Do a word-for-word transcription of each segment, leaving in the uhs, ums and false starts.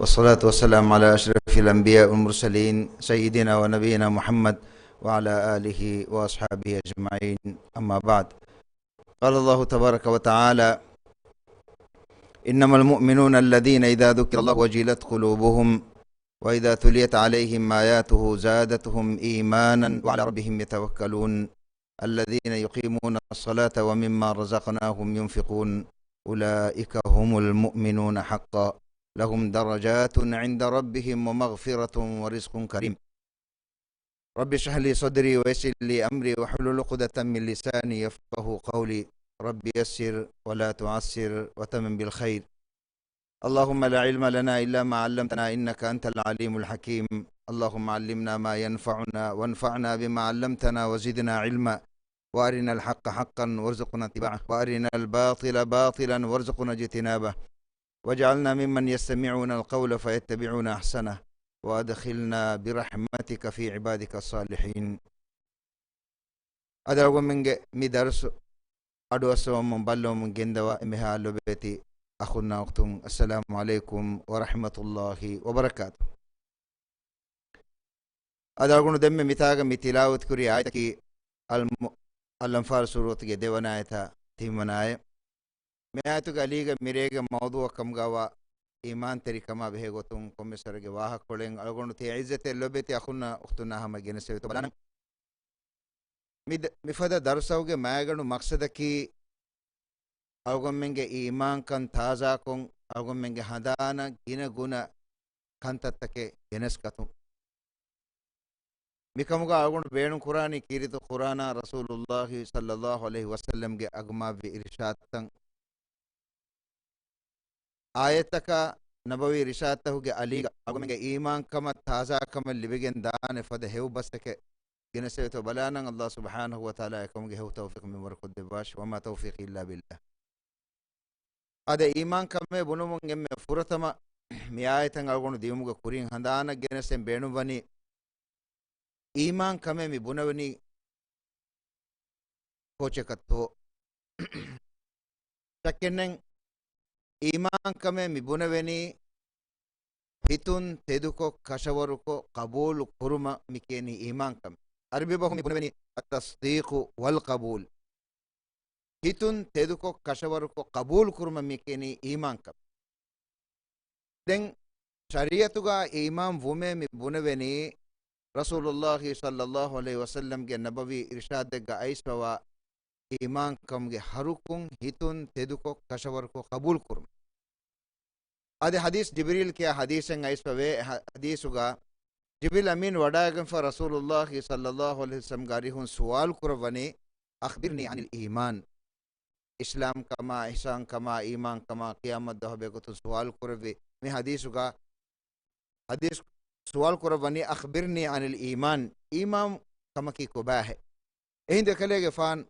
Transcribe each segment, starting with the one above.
والصلاة والسلام على أشرف الأنبياء والمرسلين سيدنا ونبينا محمد وعلى آله وأصحابه أجمعين. أما بعد. قال الله تبارك وتعالى: إنما المؤمنون الذين إذا ذكر الله وجلت قلوبهم وإذا تليت عليهم آياته زادتهم إيمانا وعلى ربهم يتوكلون. الذين يقيمون الصلاة ومما رزقناهم ينفقون. أولئك هم المؤمنون حقا. لهم درجات عند ربهم ومغفرة ورزق كريم. رب اشرح لي صدري ويسر لي أمري واحلل عقدة من لساني يفقهوا قولي. رب يسر ولا تعسر وتمم بالخير. اللهم لا علم لنا إلا ما علمتنا إنك أنت العليم الحكيم. اللهم علمنا ما ينفعنا وانفعنا بما علمتنا وزدنا علما. وأرنا الحق حقا وارزقنا اتباعه وأرنا الباطل باطلا وارزقنا اجتنابه. واجعلنا ممن يستمعون القول فيتبعون أحسنه. وأدخلنا برحمتك في عبادك الصالحين. އަދި އަޅުގަނޑުމެންގެ މި ދަރުސު އަޑުއައްސަވަމުން ބައްލަވަމުން ގެންދަވާ އެންމެހާ ލޮބުވެތި އަޚުންނާ އުޚްތުން، އައްސަލާމު ޢަލައިކުމް ވަރަޙްމަތުﷲި ވަބަރަކާތު. އަދި އަޅުގަނޑު ދެންމެ މިތާގަ މި ތިލާވަތުކުރި އާޔަތަކީ އަލް-، އަލްއަންފާލް ސޫރަތުގެ ދެވަނަ އާޔަތާ ތިންވަނަ އާޔަތް. މި އާޔަތުގެ އަލީގަ މިރޭގެ މައުޟޫޢަށް ކަމުގަވާ އީމާންތެރިކަމާ ބެހޭ ގޮތުން ކޮންމެސް ވަރެއްގެ ވާހަކަކޮޅެއް އަޅުގަނޑު ތި ޢިއްޒަތްތެރި ލޮބުވެތި އަޚުންނާ އުޚްތުންނާ ހަމަ ގެނެސްދެވޭތޯ ބަލާނަން. މި ދ-، މިފަދަ ދަރުސަކުގެ މައިގަނޑު މަޤްޞަދަކީ، އަޅުގަނޑުމެންގެ އީމާންކަން ތާޒާކޮށް، އަޅުގަނޑުމެންގެ ހަނދާނަށް ގިނަ ގުނަ ކަންތައްތަކެއް ގެނެސްގަތުން. މިކަމުގަ އަޅުގަނޑު ބޭނުންކުރާނީ ކީރިތި ޤުރްއާނާ ރަސޫލުﷲި ޞައްލަﷲު ޢަލައިހި ވަސައްލަމްގެ އަގުމާވި އިރުޝާދުތައް. އާޔަތަކާ ނަބަވީ ރިޝާދުތަކުގެ އަލީގަ އަޅުގަނޑުމެންގެ އީމާންކަމަށް ތާޒާކަމެއް ލިބިގެން ދާނެ ފަދަ ހެޔޮ ބަސްތަކެއް ގެނެސްދެވޭތޯ ބަލާނަން. ﷲ ސުބްޙާނަހޫ ވަތަޢާލާ އެކަމުގެ ހެޔޮ ތައުފީޤު މިންވަރު ކޮށްދެއްވާށި. وما توفيقي إلا بالله. އާދެ، އީމާންކަމޭ ބުނުމުން އެންމެ ފުރަތަމަ މި އާޔަތަށް އަޅުގަނޑު ދިއުމުގެ ކުރިން ހަނދާނަށް ގެނެސްދޭން ބޭނުންވަނީ، އީމާންކަމޭ މި ބުނެވެނީ ކޯޗަކަށްތޯ؟ ޝައްކެއްނެތް، އީމާންކަމޭ މި ބުނެވެނީ ހިތުން ތެދުކޮށް ކަށަވަރުކޮށް ޤަބޫލު ކުރުމަށް މި ކިޔަނީ އީމާންކަމޭ. ޢަރަބި ބަހުން މި ބުނެވެނީ التصديق والقبول. ހިތުން ތެދުކޮށް ކަށަވަރުކޮށް ޤަބޫލު ކުރުމަށް މި ކިޔަނީ އީމާންކަމޭ. ދެން ޝަރީޢަތުގަ އީމާން ވުމޭ މި ބުނެވެނީ، ރަސޫލުﷲި ޞައްލަﷲު ޢަލައިހި ވަސައްލަމްގެ ނަބަވީ އިރުޝާދެއްގަ އައިސްފަވާ އީމާންކަމުގެ ހަރުކުން ހިތުން ތެދުކޮށް ކަށަވަރުކޮށް ޤަބޫލު ކުރުން. އަދި ޙަދީޘް ޖިބްރީލް ކިޔާ ޙަދީޘެއް އައިސްފަވޭ. ޙަ-، ޙަދީޘުގަ ޖިބްރީލް އަމީން ވަޑައިގެންފަ ރަސޫލުﷲި ޞައްލަﷲު ޢަލައިހި ވަސައްލަމްގެ އަރިހުން ސުވާލު ކުރައްވަނީ، أخبرني عن الإيمان. އިސްލާމްކަމާ، އިޙްސާންކަމާ، އީމާންކަމާ، ޤިޔާމަތްދުވަހާ ބެހޭގޮތުން ސުވާލު ކުރެއްވި މި ޙަދީޘުގަ، ޙަދީޘް ސުވާލު ކުރައްވަނީ، أخبرني عن الإيمان، އީމާން ކަމަކީ ކޮބާހޭ؟ އެހިނދު އެކަލޭގެފާނު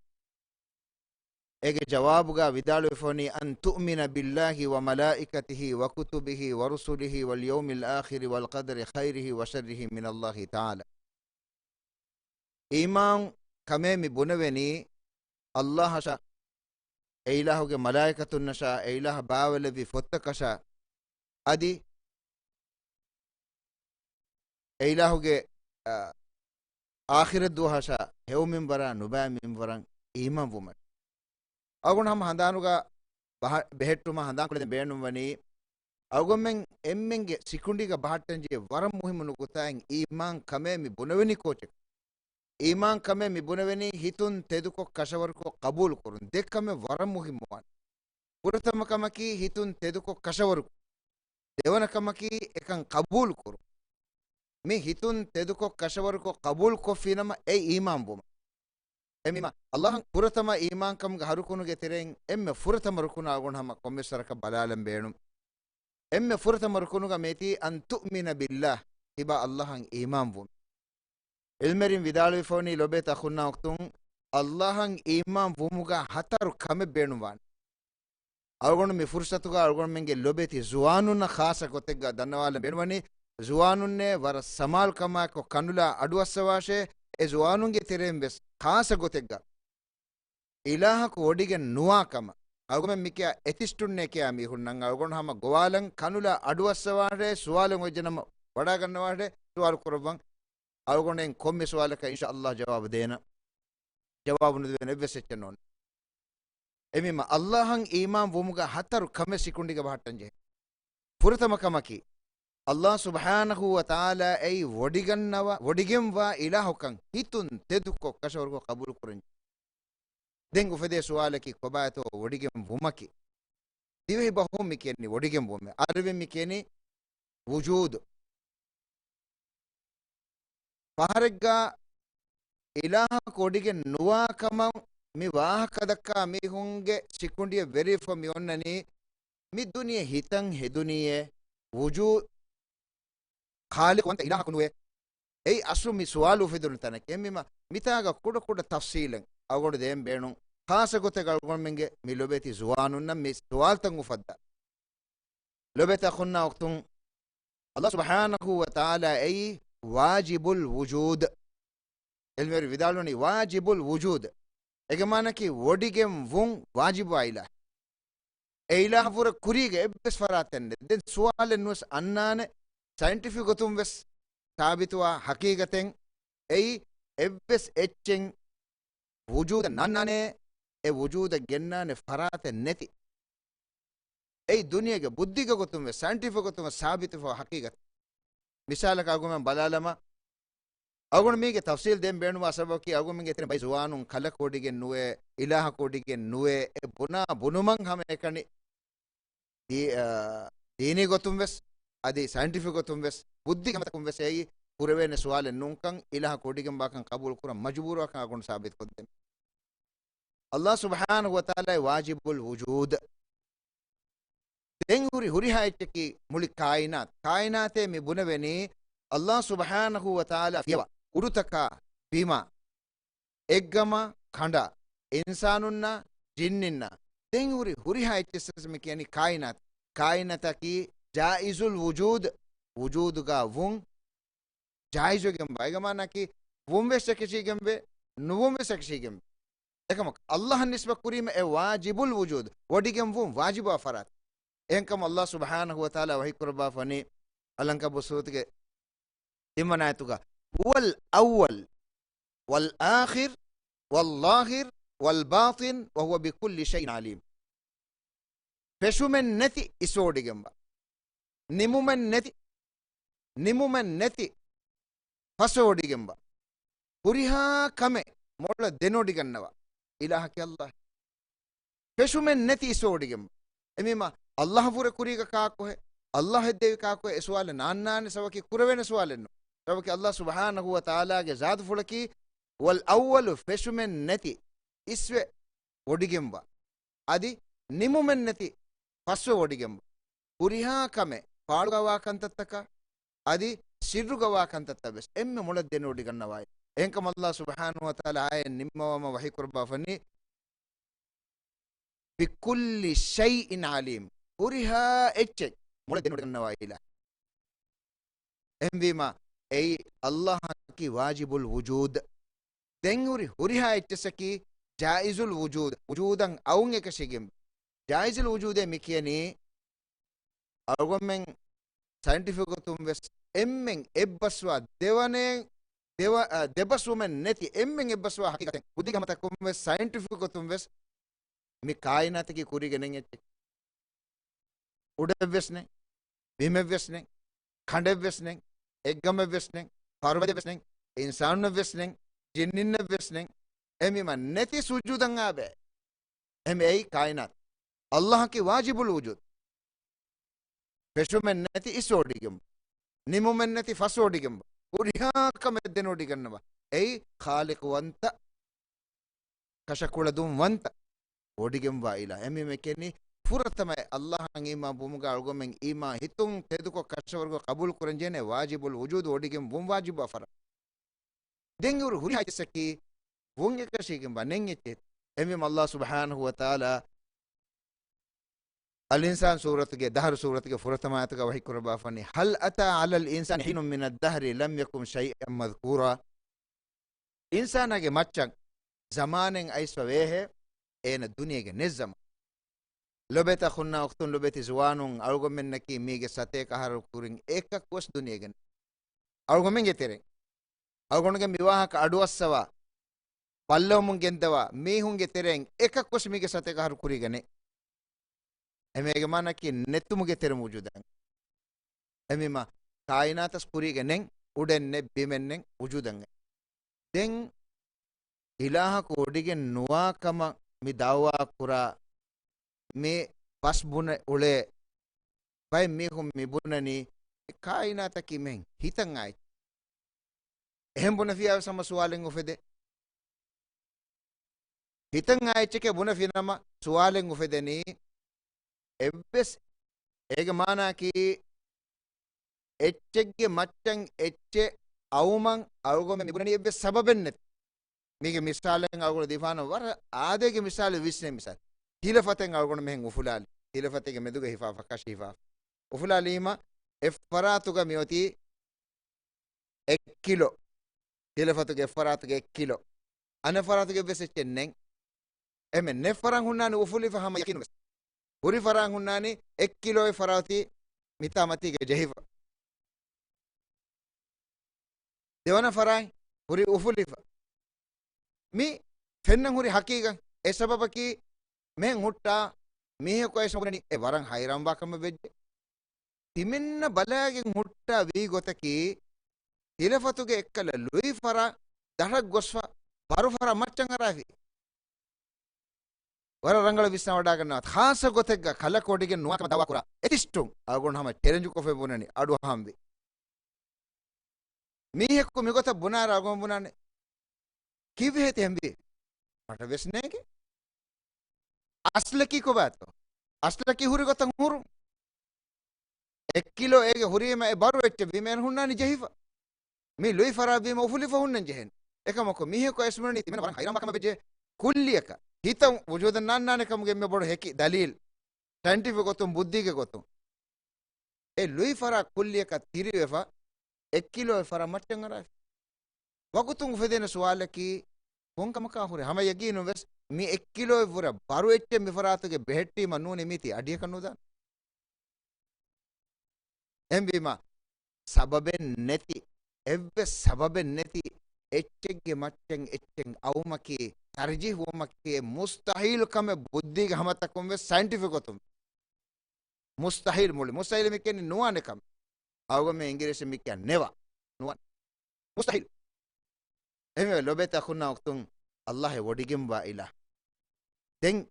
އޭގެ ޖަވާބުގަ ވިދާޅުވެފަވަނީ، أن تؤمن بالله وملائكته وكتبه ورسله واليوم الآخر والقدر خيره وشره من الله تعالى. އީމާން ކަމޭ މި ބުނެވެނީ، ﷲ އަށާ، އެއިލާހުގެ މަލާއިކަތުންނަށާ، އެއިލާހަށް ބާވައިލެއްވި ފޮތްތަކަށާ، އަދި އެއިލާހުގެ، އަ، އާޚިރަތްދުވަހަށާ ހެޔޮ މިންވަރާ ނުބައި މިންވަރަށް އީމާން ވުމަށް. އަޅުގަނޑު ހަމަ ހަނދާނުގަ ބަހަ-، ބެހެއްޓުމަށް ހަނދާންކޮށްލަން ބޭނުންވަނީ، އަޅުގަނޑުމެން އެންމެންގެ ސިކުނޑީގަ ބަހައްޓަންޖެހޭ ވަރަށް މުހިއްމު ނުކުތާއެއް އީމާން ކަމޭ މި ބުނެވެނީ ކޯޗެއް. އީމާން ކަމޭ މި ބުނެވެނީ ހިތުން ތެދުކޮށް ކަށަވަރުކޮށް ޤަބޫލު ކުރުން. ދެ ކަމެއް ވަރަށް މުހިއްމުވާނެ. ފުރަތަމަ ކަމަކީ ހިތުން ތެދުކޮށް ކަށަވަރު. ދެވަނަ ކަމަކީ އެކަން ޤަބޫލު ކުރުން. މި ހިތުން ތެދުކޮށް ކަށަވަރުކޮށް ޤަބޫލު ކޮށްފިނަމަ އެ އީމާން ވުމަށް. އެމީމާ، ﷲ އަށް ފުރަތަމަ އީމާންކަމުގެ ހަރުކުނުގެ ތެރެއިން އެންމެ ފުރަތަމަ ރުކުނާ އަޅުގަނޑު ހަމަ ކޮންމެސް ވަރަކަށް ބަލާލަން ބޭނުން. އެންމެ ފުރަތަމަ ރުކުނުގަ މިއޮތީ أن تؤمن بالله، ތިބާ ﷲ އަށް އީމާން ވުން. ޢިލްމުވެރިން ވިދާޅުވެފަވަނީ ލޮބުވެތި އަޚުންނާ އުޚްތުން، ﷲ އަށް އީމާން ވުމުގަ ހަތަރު ކަމެއް ބޭނުންވާނެ. އަޅުގަނޑު މި ފުރުޞަތުގަ އަޅުގަނޑުމެންގެ ލޮބުވެތި ޒުވާނުންނަށް ޚާއްޞަ ގޮތެއްގަ ދަންނަވާލަން ބޭނުންވަނީ، ޒުވާނުންނޭ ވަރަށް ސަމާލުކަމާއެކު ކަނުލާ އަޑުއައްސަވާށޭ، އެ ޒުވާނުންގެ ތެރެއިން ވެސް ޚާއްޞަ ގޮތެއްގަ އިލާހަކު ވޮޑިގެން ނުވާ ކަމަށް، އަޅުގަނޑުމެން މިކިޔާ އެތިސްޓުންނޭ ކިޔާ މީހުންނަށް އަޅުގަނޑު ހަމަ ގޮވާލަން ކަނުލާ އަޑުއައްސަވާށޭ، ސުވާލެއް އޮތްޖެނަމަ ވަޑާގަންނަވާށޭ، ސުވާލު ކުރައްވަން. އަޅުގަނޑު ކޮންމެ ސުވާލަކަށް އިންޝާﷲ ޖަވާބު ދޭނަ. ޖަވާބު ނުދެވޭނެ އެއްވެސް އެއްޗެއް ނޯންނާނެ. އެމީމަ ﷲ އަށް އީމާން ވުމުގަ ހަތަރު ކަމެއް ސިކުނޑިގަ ބަހައްޓަން ޖެހޭ. ފުރަތަމަ ކަމަކީ، ﷲ ސުބްޙާނަހޫ ވަތަޢާލާ އެއީ ވޮޑިގަންނަވާ، ވޮޑިގެންވާ އިލާހުކަން ހިތުން ތެދުކޮށް ކަށަވަރުކޮށް ޤަބޫލު ކުރަން. ދެން އުފެދޭ ސުވާލަކީ، ކޮބާތޯ ވޮޑިގެން ވުމަކީ؟ ދިވެހި ބަހުން މި ކިޔަނީ ވޮޑިގެން ވުމޭ. އަރަބިން މި ކިޔަނީ ވުޖޫދު. ފަހަރެއްގަ އިލާހަކު ވޮޑިގެން ނުވާ ކަމަށް މި ވާހަކަ ދައްކާ މީހުންގެ ސިކުނޑިއަށް ވެރިފަ މި އޮންނަނީ، މި ދުނިޔެ ހިތަށް ހެދުނީއޭ، ވުޖޫ، ޚާލިޤުވަންތަ އިލާހަކު ނުވޭ. އެއީ އަސްލު މި ސުވާލު އުފެދުނު ތަނެކޭ. އެހެންވީމަ، މިތާގަ ކުޑަ ކުޑަ ތަފްސީލެއް އަޅުގަނޑު ދޭން ބޭނުން. ޚާއްޞަ ގޮތެއް އަޅުގަނޑުމެންގެ މި ލޮބެތި ޒުވާނުންނަށް މި ސުވާލުތައް އުފައްދާ. ލޮބެތި އަޚުންނާ އުޚްތުން، ﷲ ސުބްޙާނަހޫ ވަތަޢާލާ އެއީ ވާޖިބުލް ވުޖޫދު. ޢިލްމުވެރިން ވިދާޅުވަނީ ވާޖިބުލް ވުޖޫދު. އޭގެ މާނައަކީ ވޮޑިގެން ވުން ވާޖިބުވާ އިލާހެއް. އެ އިލާހަށްވުރެ ކުރީގަ އެއްވެސް ފަރާތެއް ނެތް. ދެން ސުވާލެއް ނުވެސް އަންނާނެ، ސައިންޓިފިކް ގޮތުން ވެސް ސާބިތުވާ ހަޤީޤަތެއް. އެއީ އެއްވެސް އެއްޗެއް ވުޖޫދަށް ނާންނާނެ، އެ ވުޖޫދަށް ގެންނާނެ ފަރާތެއް ނެތި. އެއީ ދުނިޔޭގެ ބުއްދީގެ ގޮތުން ވެސް، ސައިންޓިފިކް ގޮތުން ވެސް ސާބިތުވާ ހަޤީޤަތެއް. މިސާލަކަށް އަޅުގަނޑުމެން ބަލާލަމާ، އަޅުގަނޑު މީގެ ތަފްސީލް ދޭން ބޭނުންވާ ސަބަބަކީ، އަޅުގަނޑުމެންގެ ތެރެ ބައި ޒުވާނުން ކަލަކު ވޮޑިގެން ނުވޭ، އިލާހަކު ވޮޑިގެން ނުވޭ، އެ ބުނާ ބުނުމަށް ހަމައެކަނި ދީ-، އާ، ދީނީ ގޮތުން ވެސް، އަދި ސައިންޓިފިކް ގޮތުން ވެސް، ބުއްދީގެ ހަމަތަކުން ވެސް އެއީ ކުރެވޭނެ ސުވާލެއް ނޫންކަން، އިލާހަކު ވޮޑިގެންވާކަން ޤަބޫލު ކުރަން މަޖުބޫރުވާކަން އަޅުގަނޑު ސާބިތު ކޮށްދޭން. ﷲ ސުބްޙާނަހޫ ވަތަޢާލާ ވާޖިބުލް ވުޖޫދު. ދެން ހުރި ހުރިހާ އެއްޗަކީ މުޅި ކާއިނާތު. ކާއިނާތޭ މި ބުނެވެނީ، ﷲ ސުބްޙާނަހޫ ވަތަޢާލާ ފިޔަވާ، އުޑުތަކާ، ބިމާ، އެއްގަމާ، ކަނޑާ، އިންސާނުންނާ، ޖިންނިންނާ، ދެން ހުރި ހުރިހާ އެއްޗެއްސަސް މި ކިޔަނީ ކާއިނާތު. ކާއިނާތަކީ ޖާއިޒުލް ވުޖޫދު، ވުޖޫދުގަ ވުން ޖާއިޒުވެގެންވާ. އޭގެ މާނައަކީ، ވުން ވެސް އެކަށީގެންވޭ، ނުވުން ވެސް އެކަށީގެންވޭ. އެކަމަކު، ﷲ އަށް ނިސްބަތް ކުރީމަ އެ ވާޖިބުލް ވުޖޫދު، ވޮޑިގެން ވުން ވާޖިބުވާ ފަރާތެއް. އެހެންކަމުން ﷲ ސުބްޙާނަހޫ ވަތަޢާލާ ވަޙީ ކުރައްވާފަނީ، އަލްޢަންކަބޫތު ސޫރަތުގެ ތިންވަނަ އާޔަތުގަ، "هو الأول والآخر والظاهر والباطن وهو بكل شيء عليم." ފެށުމެއް ނެތި އިސްވޮޑިގެންވާ. ނިމުމެއް ނެތި، ނިމުމެއް ނެތި ފަސްވޮޑިގެންވާ. ހުރިހާ ކަމެއް މޮޅަށް ދެނެވޮޑިގަންނަވާ އިލާހަކީ ﷲ. ފެށުމެއް ނެތި އިސްވޮޑިގެން. އެމީމާ ﷲ ފުރެ ކުރީގަ ކާކުހެ؟ ﷲ ހެއްދެވި ކާކުހެ؟ އެ ސުވާލެއް ނާންނާނެ. ސަބަބަކީ ކުރެވޭނެ ސުވާލެއް ނޫން. ސަބަބަކީ ﷲ ސުބްޙާނަހޫ ވަތަޢާލާގެ ޒާތުފުޅަކީ ހުވަލް އައްވަލު، ފެށުމެއް ނެތި އިސްވެ ވޮޑިގެންވާ. އަދި ނިމުމެއް ނެތި ފަސްވެ ވޮޑިގެންވާ. ހުރިހާ ކަމެއް ފާޅުގަވާ ކަންތައްތަކާ އަދި ސިއްރުގަވާ ކަންތައްތައް ވެސް އެންމެ މޮޅަށް ދެނެވޮޑިގަންނަވާ. އެހެންކަމުން ﷲ ސުބްޙާނަހޫ ވަތަޢާލާ އާޔަތް ނިންމަވަމަ ވަޙީ ކުރައްވާފަނީ، "بكل شيء عليم." ހުރިހާ އެއްޗެއް މޮޅަށް ދެނެވޮޑިގަންނަވާ އިލާހު. އެހެންވީމާ، އެއީ ﷲ އަކީ ވާޖިބުލް ވުޖޫދު. ދެން ހުރި ހުރިހާ އެއްޗެއްސަކީ ޖާއިޒުލް ވުޖޫދު. ވުޖޫދަށް އައުން އެކަށީގެން. ޖާއިޒުލް ވުޖޫދޭ މި ކިޔަނީ، އަޅުގަނޑުމެން ސައިންޓިފިކް ގޮތުން ވެސް އެންމެން އެއްބަސްވާ ދެވަނޭ، ދެވަ-، އަ، ދެބަސްވުމެއް ނެތި އެންމެން އެއްބަސްވާ ހަޤީޤަތެއް. ބުއްދީގެ ހަމަތަކުން ވެސް ސައިންޓިފިކް ގޮތުން ވެސް މި ކާއިނާތަކީ ކުރީގެ ނެތް އެއްޗެއް. އުޑެއް ވެސް ނެތް، ބިމެއް ވެސް ނެތް، ކަނޑެއް ވެސް ނެތް، އެއްގަމެއް ވެސް ނެތް، ފަރުބަދައެއް ވެސް ނެތް، އިންސާނުންނެއް ވެސް ނެތް، ޖިންނިންނެއް ވެސް ނެތް. އެހެންވީމާ ނެތި ސުޖޫދަށް އާބެ. އެހެން އެއީ ކާއިނާތު. ﷲ އަކީ ވާޖިބުލް ވުޖޫދު. ފެށުމެއް ނެތި އިސްވޮޑިގެން. ނިމުމެއް ނެތި ފަސްވޮޑިގެން. ހުރިހާ ކަމެއް ދެނެވޮޑިގަންނަވާ. އެއީ ޚާލިޤުވަންތަ، ކަށަކުޅަދުންވަންތަ، ވޮޑިގެންވާ އިލާހު. އެހެންވީމަ މި ކިޔަނީ ފުރަތަމަ ﷲ އަށް އީމާން ވުމުގަ އަޅުގަނޑުމެން އީމާން ހިތުން ތެދުކޮށް ކަށަވަރުކޮށް ޤަބޫލު ކުރަން ޖެހޭނެ ވާޖިބުލް ވުޖޫދު، ވޮޑިގެން ވުން ވާޖިބުވާ ފަރާތް. ދެން ހުރި ހުރިހާ އެއްޗެއްސަކީ ވުން އެކަށީގެންވާ ނެތް އެއްޗެއް. އެހެންވީމަ ﷲ ސުބްޙާނަހޫ ވަތަޢާލާ އަލް އިންސާން ސޫރަތުގެ ދަހަރު ސޫރަތުގެ ފުރަތަމަ އާޔަތުގަ ވަޙީ ކުރައްވާފަނީ، "هل أتى على الإنسان حين من الدهر لم يكن شيئا مذكورا." އިންސާނާގެ މައްޗަށް ޒަމާނެއް އައިސްފަ ވޭހޭ، އޭނަ ދުނިޔޭގަ ނެތް ޒަމާނެއް. ލޮބޭތަ އަޚުންނާ އުޚްތުން، ލޮބޭތި ޒުވާނުން، އަޅުގަނޑުމެންނަކީ މީގެ ސަތޭކަ އަހަރު ކުރިން އެކަކުވެސް ދުނިޔޭގަ ނެތް. އަޅުގަނޑުމެންގެ ތެރެއިން އަޅުގަނޑުގެ މިވާހަކަ އަޑުއައްސަވާ، ބައްލަވަމުން ގެންދަވާ މީހުންގެ ތެރެއިން އެކަކުވެސް މީގެ ސަތޭކަ އަހަރު ކުރީގަ ނެތް. އެމީގެ މާނައަކީ ނެތުމުގެ ތެރެ ވުޖޫދަށް. އެމީމާ ކާއިނާތަސް ކުރީގަ ނެތް، އުޑެއް ނެތް، ބިމެއް ނެތް، ވުޖޫދަށް. ދެން އިލާހަކު ވޮޑިގެން ނުވާ ކަމަށް މި ދައުވާ ކުރާ މި ބަސް ބުނެ އުޅޭ ބައެއް މީހުން މި ބުނަނީ މި ކާއިނާތަކީ މިހެން ހިތަށް އާ އެއްޗެއް. އެހެން ބުނެފިއްޔާވެސް ހަމަ ސުވާލެއް އުފެދޭ. ހިތަށް އާ އެއްޗެކޭ ބުނެފިނަމަ ސުވާލެއް އުފެދެނީ، އެއްވެސް އޭގެ މާނައަކީ އެއްޗެއްގެ މައްޗަށް އެއްޗެއް އައުމަށް އަޅުގަނޑު މި ބުނަނީ އެއްވެސް ސަބަބެއް ނެތި. މީގެ މިސާލެއް އަޅުގަނޑު ދީފާނަ ވަރަށް އާދައިގެ މިސާލެއް ވިސްނޭ މިސާލެއް. ތިލަފަތެއް އަޅުގަނޑު މިހެން އުފުލާލި. ތިލަފަތެއްގެ މެދުގަ ހިފާފަ ކަށި ހިފާފަ. އުފުލާލީމަ އެއްފަރާތުގަ މިއޮތީ އެއް ކިލޯ. ތިލަފަތުގެ އެއްފަރާތުގަ އެއް ކިލޯ. އަނެއް ފަރާތުގެ އެއްވެސް އެއްޗެއް ނެތް. އެމެ ނެތް ފަރާތް ހުންނާނީ އުފުލިފަ ހަމަ ޔަޤީނުވެސް. ހުރި ފަރާތް ހުންނާނީ އެއް ކިލޯއެއް ފަރާތު މިތާ މަތީގަ ޖެހިފަ. ދެވަނަ ފަރާތް ހުރި އުފުލިފަ. މި ފެންނަން ހުރި ހަޤީޤަތް. އެ ސަބަބަކީ މިހެން ހުއްޓާ މީހަކު އައިސް ބުނަނީ އެ ވަރަށް ހައިރާންވާ ކަމެއް ވެއްޖެ. ތިމެންނަށް ބަލާގެން ހުއްޓާ ވީ ގޮތަކީ، ތިލަފަތުގެ އެއްކަލަ ލުއިފަރާތް ދަށަށް ގޮސްފަ ބަރުފަރާތް މައްޗަށް އަރާފި. ވަރަށް ރަނގަޅަށް ވިސްނާވަޑާގަންނަވާ. ޚާއްޞަ ގޮތެއްގަ ކަލަކު ވޮޑިގެން ނުވާ ކަމަށް ދައުވާ ކުރާ އެތިސްޓުން އަޅުގަނޑު ހަމަ ޗެލެންޖުކޮށްފަ ބުނަނީ އަޑުއަހަންވީ. މީހަކު މިގޮތަށް ބުނާއިރު އަޅުގަނޑު ބުނާނެ، ކީއްވެހޭ ތި އެހެންވީ؟ މަޓަވެސް ނޭނގެ. އަސްލަކީ ކޮބާތޯ؟ އަސްލަކީ ހުރި ގޮތަށް ހުރުން. އެއް ކިލޯ އޭގެ ހުރީމަ އެ ބަރު އެއްޗެއް ވީމަ އޭނަ ހުންނާނީ ޖެހިފަ. މި ލުއިފަރާތް ވީމަ އުފުލިފަ ހުންނަން ޖެހޭނެ. އެކަމަކު މީހަކު އައިސް ބުނަނީ ތިމެން ވަރަށް ހައިރާންވާ ކަމެއް ވެއްޖެ. ކުއްލިއަކަށް ހިތަށް ވުޖޫދަށް ނާންނާނެ ކަމުގެ އެންމެ ބޮޑު ހެކި ދަލީލް، ސައިންޓިފިކް ގޮތުން، ބުއްދީގެ ގޮތުން. އެ ލުއިފަރާތް ކުއްލިއަކަށް ތިރިވެފަ، އެއް ކިލޯއެއް ފަރާތް މައްޗަށް އަރާފި. ވަގުތުން އުފެދޭނެ ސުވާލަކީ، ކޮން ކަމަކާ ހުރެ؟ ހަމަ ޔަގީނުން ވެސް މި އެއް ކިލޯއެއް ވުރެ ބަރު އެއްޗެއް މި ފަރާތުގަ ބެހެއްޓީމަ ނޫނީ މީތި އަޑިއަކަށް ނުދާނެ. އެހެންވީމަ، ސަބަބެއް ނެތި، އެއްވެސް ސަބަބެއް ނެތި އެއްޗެއްގެ މައްޗަށް އެއްޗެއް އައުމަކީ، ތަރްޖީޙު ވުމަކީ މުސްތަޙީލު ކަމެއް ބުއްދީގެ ހަމަތަކުން ވެސް ސައިންޓިފިކް ގޮތުން. މުސްތަޙީލް މުޅި. މުސްތަޙީލް މި ކިޔަނީ ނުވާނެ ކަމެއް. އަޅުގަނޑުމެން އިނގިރޭސިން މި ކިޔަން ނެވާ. ނުވާނެ. މުސްތަޙީލް. އެހެންވެ ލޮބޭތަ އަޚުންނާ އުޚްތުން، ﷲ އެ ވޮޑިގެންވާ އިލާހު. ދެން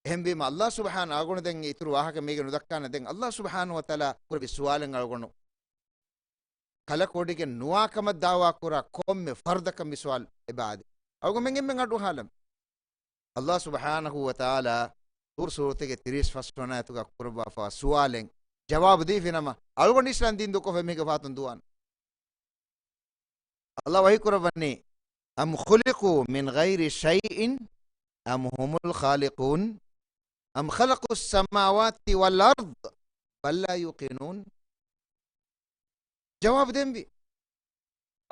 އެހެންވީމަ ﷲ ސުބްޙާނަ، އަޅުގަނޑު ދެން އިތުރު ވާހަކަ މީގެ ނުދައްކާނެ. ދެން ﷲ ސުބްޙާނަހޫ ވަތަޢާލާ ކުރެއްވި ސުވާލެއް އަޅުގަނޑު ކަލަކު ވޮޑިގެން ނުވާ ކަމަށް ދައުވާ ކުރާ ކޮންމެ ފަރުދަކަށް މި ސުވާލު އެބަ އާދޭ. އަޅުގަނޑުމެން އެންމެން އަޑުއަހާލަން. ﷲ ސުބްޙާނަހޫ ވަތަޢާލާ ޠޫރު ސޫރަތުގެ ތިރީސް ފަސް ވަނަ އާޔަތުގަ ކުރައްވާފަވާ ސުވާލެއް ޖަވާބު ދީފިނަމަ، އަޅުގަނޑު އިސްލާމް ދީން ދޫކޮށްފަ މީގެ ފަހަތުން ދުވާނެ. ﷲ ވަޙީ ކުރައްވަނީ، أم خلقوا من غير شيء أم هم الخالقون أم خلقوا السماوات والأرض بل لا يوقنون. ޖަވާބު ދޭންވީ.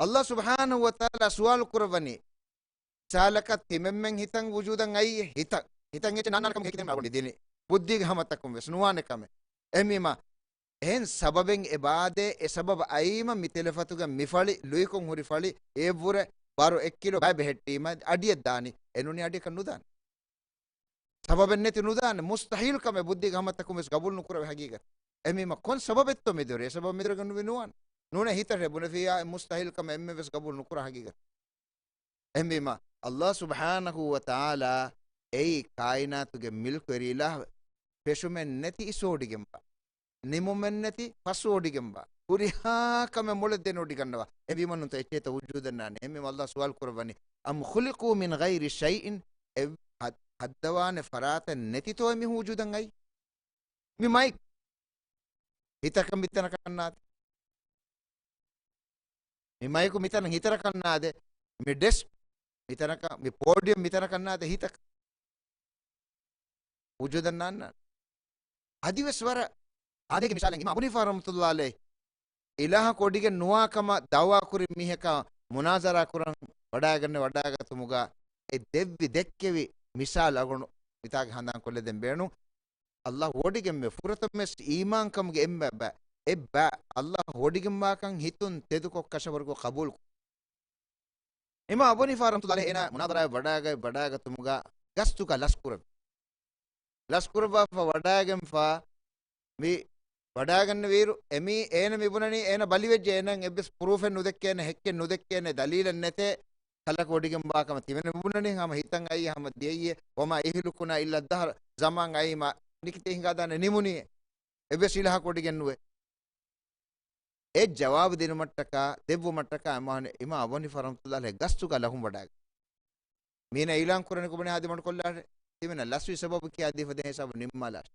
ﷲ ސުބްޙާނަހޫ ވަތަޢާލާ ސުވާލު ކުރައްވަނީ، ސާލަކަށް ތިމެންމެން ހިތަށް ވުޖޫދަށް އައީ ހިތަށް. ހިތަށް އެއްޗެއް ނާންނާނެ ކަމުގެ ހެކިތައް އަޅުގަނޑު ދިނީ. ބުއްދީގެ ހަމަތަކުން ވެސް ނުވާނެ ކަމެއް. އެހެންވީމަ، އެހެން ސަބަބެއް އެބައާދޭ، އެ ސަބަބަށް އައީމަ މި ތިލަފަތުގެ މި ފަޅި، ލުއިކޮށް ހުރި ފަޅި، އެއަށްވުރެ ބަރު އެއް ކިލޯ ބައި ބެހެއްޓީމަ އަޑިއަށް ދާނީ. އެ ނޫނީ އަޑިއަކަށް ނުދާނެ. ސަބަބެއް ނެތި ނުދާނެ. މުސްތަޙީލް ކަމެއް ބުއްދީގެ ހަމަތަކުން ވެސް ގަބޫލު ނުކުރެވޭ ހަގީގަތެއް. އެހެންވީމަ ކޮން ސަބަބެއްތޯ މި ދޮރޭ؟ އެ ސަބަބު މި ދޮރެއްގަ ނުވި ނުވާނެ. ނޫނޭ ހިތަށް ބުނެފިއްޔާ އެ މުސްތަޙީލް ކަމެއް އެންމެ ވެސް ގަބޫލު ނުކުރާ ހަގީގަތެއް. އެހެންވީމަ، ﷲ ސުބްޙާނަހޫ ވަތަޢާލާ އެއީ ކާއިނާތުގެ މިލްކުވެރި އިލާހު، ފެށުމެއް ނެތި އިސްވޮޑިގެންވާ، ނިމުމެއް ނެތި ފަސްވޮޑިގެންވާ، ހުރިހާ ކަމެއް މޮޅަށް ދެނެވޮޑިގަންނަވާ. އެހެންވީމަ ނޫންތޯ އެއްޗެއްތޯ ވުޖޫދަށް ނާންނާނެ. އެހެންވީމަ ﷲ ސުވާލު ކުރައްވަނީ، أم خلقوا من غير شيء، އެ ހައް-، ހައްދަވާނެ ފަރާތެއް ނެތިތޯ އެމީހުން ވުޖޫދަށް އައީ؟ މި މައިކް ހިތަކަށް މިތަނަކަށް ނާދޭ. މި މައިކު މިތަނަށް ހިތަކަށް ނާދޭ. މި ޑެސްކް މިތަނަކަށް، މި ޕޯޑިއަމް މިތަނަކަށް ނާދޭ ހިތަކަށް. ވުޖޫދަށް ނާންނާނެ. އަދިވެސް ވަރަށް އާދައިގެ މިސާލެއް އިމާމް އަބޫ ޙަނީފާ ރަޙްމަތުﷲ ޢަލައިހި އިލާހަކު ވޮޑިގެން ނުވާ ކަމަށް ދަޢުވާ ކުރި މީހަކާ މުނާޒަރާ ކުރަން ވަޑައިގަންނަ ވަޑައިގަތުމުގަ އެ ދެއްވި ދެއްކެވި މިސާލު އަޅުގަނޑު މިތާގެ ހަނދާން ކޮށްލަދެން ބޭނުން. ﷲ ވޮޑިގެންވޭ. ފުރަތަމަވެސް އީމާންކަމުގެ އެއްބަ، އެއްބަ ﷲ ވޮޑިގެންވާކަން ހިތުން ތެދުކޮށް ކަށަވަރުކޮށް ޤަބޫލު. އިމާ އަބޫ ޙަނީފާ ރަޙްމަތުﷲ ޢަލައިހި އޭނާ މުނާޒަރާއަށް ވަޑާގަ، ވަޑާގަތުމުގަ ގަސްތުގަ ލަސްކުރައްވި. ލަސްކުރައްވާފަ ވަޑާގެންފަ މި ވަޑާގަންނަވިއިރު، އެމީ އޭނަ މި ބުނަނީ، އޭނަ ބަލިވެއްޖެ، އޭނަ އެއްވެސް ޕްރޫފެއް ނުދެއްކޭނެ، ހެއްކެއް ނުދެއްކޭނެ، ދަލީލެއް ނެތޭ، ކަލަކު ވޮޑިގެންވާކަމަށް ތިމެން މި ބުނަނީ، ހަމަ ހިތަށް އައީ ހަމަ ދިޔައީ، ވަމާ އިހުލިކުނާ އިއްލަ ދަހަރު، ޒަމާން އައީމާ ނިކިތެ ހިނގާދާނެ ނިމުނީ، އެއްވެސް އިލާހަކު ވޮޑިގެން ނުވޭ. އެ ޖަވާބު ދިނުމަށްޓަކާ، ދެއްވުމަށްޓަކާ އެމާ، އިމާ އަބޫ ޙަނީފާ ރަޙްމަތުﷲ ޢަލައިހި ގަސްތުގަ ލަހުން ވަޑާގެ. މީނަ އިޢުލާން ކުރަނީ ކޮބާ ހަމަ ދިމަން ކޮށްލާށޭ. ތިމެންނަށް ލަސްވި ސަބަބަކީ އާ ދީފަ ދޭ ހިސާބު ނިންމާލާށޭ.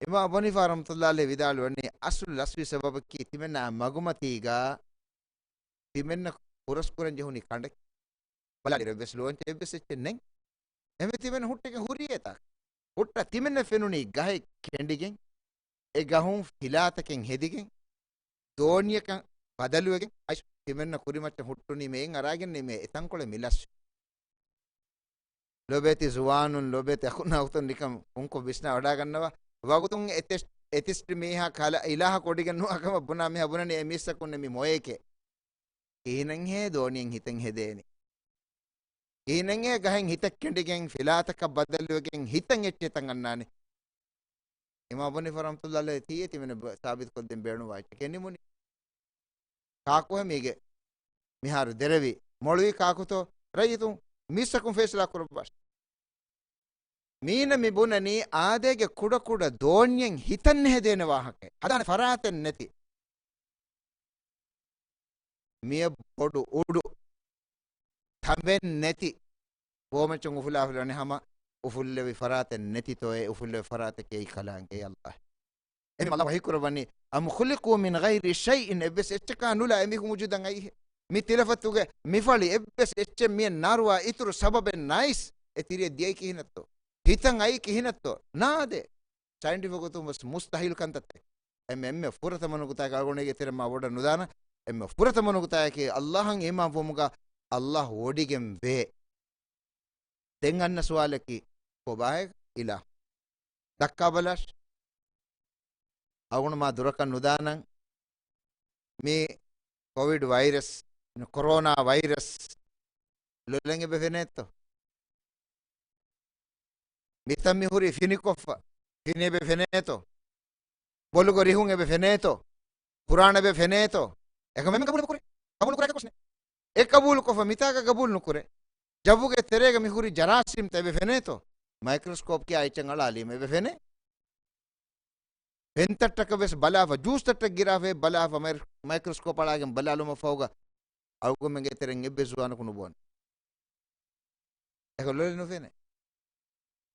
އިމާ އަބޫ ޙަނީފާ ރަޙްމަތުﷲ ޢަލައިހި ވިދާޅުވަނީ، އަސްލު ލަސްވި ސަބަބަކީ ތިމެންނާ މަގުމަތީގަ ތިމެންނަށް ފުރަސްކުރަން ޖެހުނީ ކަނޑެއް. ބަލާލިއިރު އެއްވެސް ލޯންޗެއް އެއްވެސް އެއްޗެއް ނެތް. އެހެންވެ ތިމެން ހުއްޓިގެން ހުރީ އެތާ. ހުއްޓާ ތިމެންނަށް ފެނުނީ ގަހެއް ކެނޑިގެން، އެ ގަހުން ފިލާތަކެއް ހެދިގެން، ދޯންޏަކަށް ބަދަލުވެގެން އައިސް ތިމެންނަށް ކުރިމައްޗަށް ހުއްޓުނީމޭ އެއް އަރާގެންނީމޭ އެތަންކޮޅެއް މި ލަސްވީ. ލޯބޭތި ޒުވާނުން، ލޯބޭތި އަޚުންނާ އުޚްތުން ނިކަން ފުންކޮށް ވިސްނާ ވަޑާގަންނަވާ. ވަގުތުން އެތިސް-، އެތިސްޓި މީހާ ކަލަ އިލާހަކު ވޮޑިގެން ނުވާ ކަމަށް ބުނާ މީހާ ބުނަނީ އެ މީސްތަކުންނެ މި މޮޔަކޭ. ކިހިނެއްހޭ ދޯނިއެއް ހިތެއް ހެދޭނީ؟ ކިހިނެއްހޭ ގަހެއް ހިތަށް ކެނޑިގެން ފިލާތަކަށް ބަދަލުވެގެން ހިތަށް އެއްޗެއް އެތަން އަންނާނީ؟ އިމާމް އަބޫ ޙަނީފާ ރަޙްމަތުﷲ ޢަލައިހި ތީއޭ ތިމެން ސާބިތުކޮށްދޭން ބޭނުންވާ އެއްޗެކޭ ނިމުނީ. ކާކުހޭ މީގެ މިހާރު ދެރަވި މޮޅުވީ ކާކުތޯ؟ ރައްޔިތުން މީސްތަކުން ފޭސަލާ ކުރައްވާށޭ. މީނަ މި ބުނަނީ އާދޭގެ ކުޑަކުޑަ ދޯންޏެއް ހިތަށް ނެހެދޭނެ ވާހަކައެއް. ހަދާނެ ފަރާތެއް ނެތި. މިއަށް ބޮޑު އުޑު ތަނބެއް ނެތި. ބޯމެއްޗުން އުފުލާ އުފުލާނެ ހަމަ އުފުއްލެވި ފަރާތެއް ނެތިތޯއޭ؟ އުފުއްލެވި ފަރާތެކޭ އެއީ ކަލާނގެ ﷲ. އެހެން ﷲ ވަޙީ ކުރައްވަނީ، أم خلقوا من غير شيء، އެއްވެސް އެއްޗަކާ ނުލާ އެމީހުން ވުޖޫދަށް އައީހޭ. މި ތިލަފަތުގެ މި ފަޅި އެއްވެސް އެއްޗެއް މިއަށް ނާރުވާ އިތުރު ސަބަބެއް ނައިސް އެ ތިރިއަށް ދިޔައީ ކިހިނެއްތޯ؟ ހިތަށް އައީ ކިހިނެއްތޯ؟ ނާދޭ. ސައިންޓިފިކް ގޮތުން ވެސް މުސްތަހީލު ކަންތައްތައް. އެންމެ، އެންމެ ފުރަތަމަ ނުކުތާއަކީ އަޅުގަނޑުގެ ތެރެ މާ ވޮޑަށް ނުދާނަ، އެންމެ ފުރަތަމަ ނުކުތާއަކީ ﷲ އަށް އީމާންވުމުގަ ﷲ ވޮޑިގެން ވޭ. ދެން އަންނަ ސުވާލަކީ، ކޮބާހޭ އިލާހު؟ ދައްކާބަލާށި. އަޅުގަނޑު މާ ދުރަކަށް ނުދާނަން. މި ކޮވިޑް ވައިރަސް، ކޮރޯނާ ވައިރަސް ލޮލަށް އެބަ ފެނޭތޯ؟ މިތަން މި ހުރީ ފިނިކޮށްފަ. ފިނި އެބަ ފެނޭތޯ؟ ބޮލުގަ ރިހުން އެބަ ފެނޭތޯ؟ ފުރާނަ އެބަ ފެނޭތޯ؟ އެކަމެއް ގަބޫލު ކުރޭ. ގަބޫލު ކުރާ ކަކުސްނެ. އެ ގަބޫލު ކޮށްފަ މިތާގަ ގަބޫލު ނުކުރޭ. ޖައްވުގެ ތެރޭގަ މި ހުރި ޖަރާސީމްތައް އެބަ ފެނޭތޯ؟ މައިކްރޮސްކޯޕް ކިޔާ އެއްޗެއް އަޅާލީމަ އެބަ ފެނޭ. ފެންތައްޓަކަށް ވެސް ބަލާފަ، ޖޫސްތައްޓަށް ގިރާފަ ބަލާފަ، މައި-، މައިކްރޮސްކޯޕް އަޅާގެން ބަލާލުމަށް ފަހުގަ އަޅުގަނޑުމެންގެ ތެރެއިން އެއްވެސް ޒުވާނަކު ނުބޯނެ. އެކަ ލޮލެ ނުފެނޭ.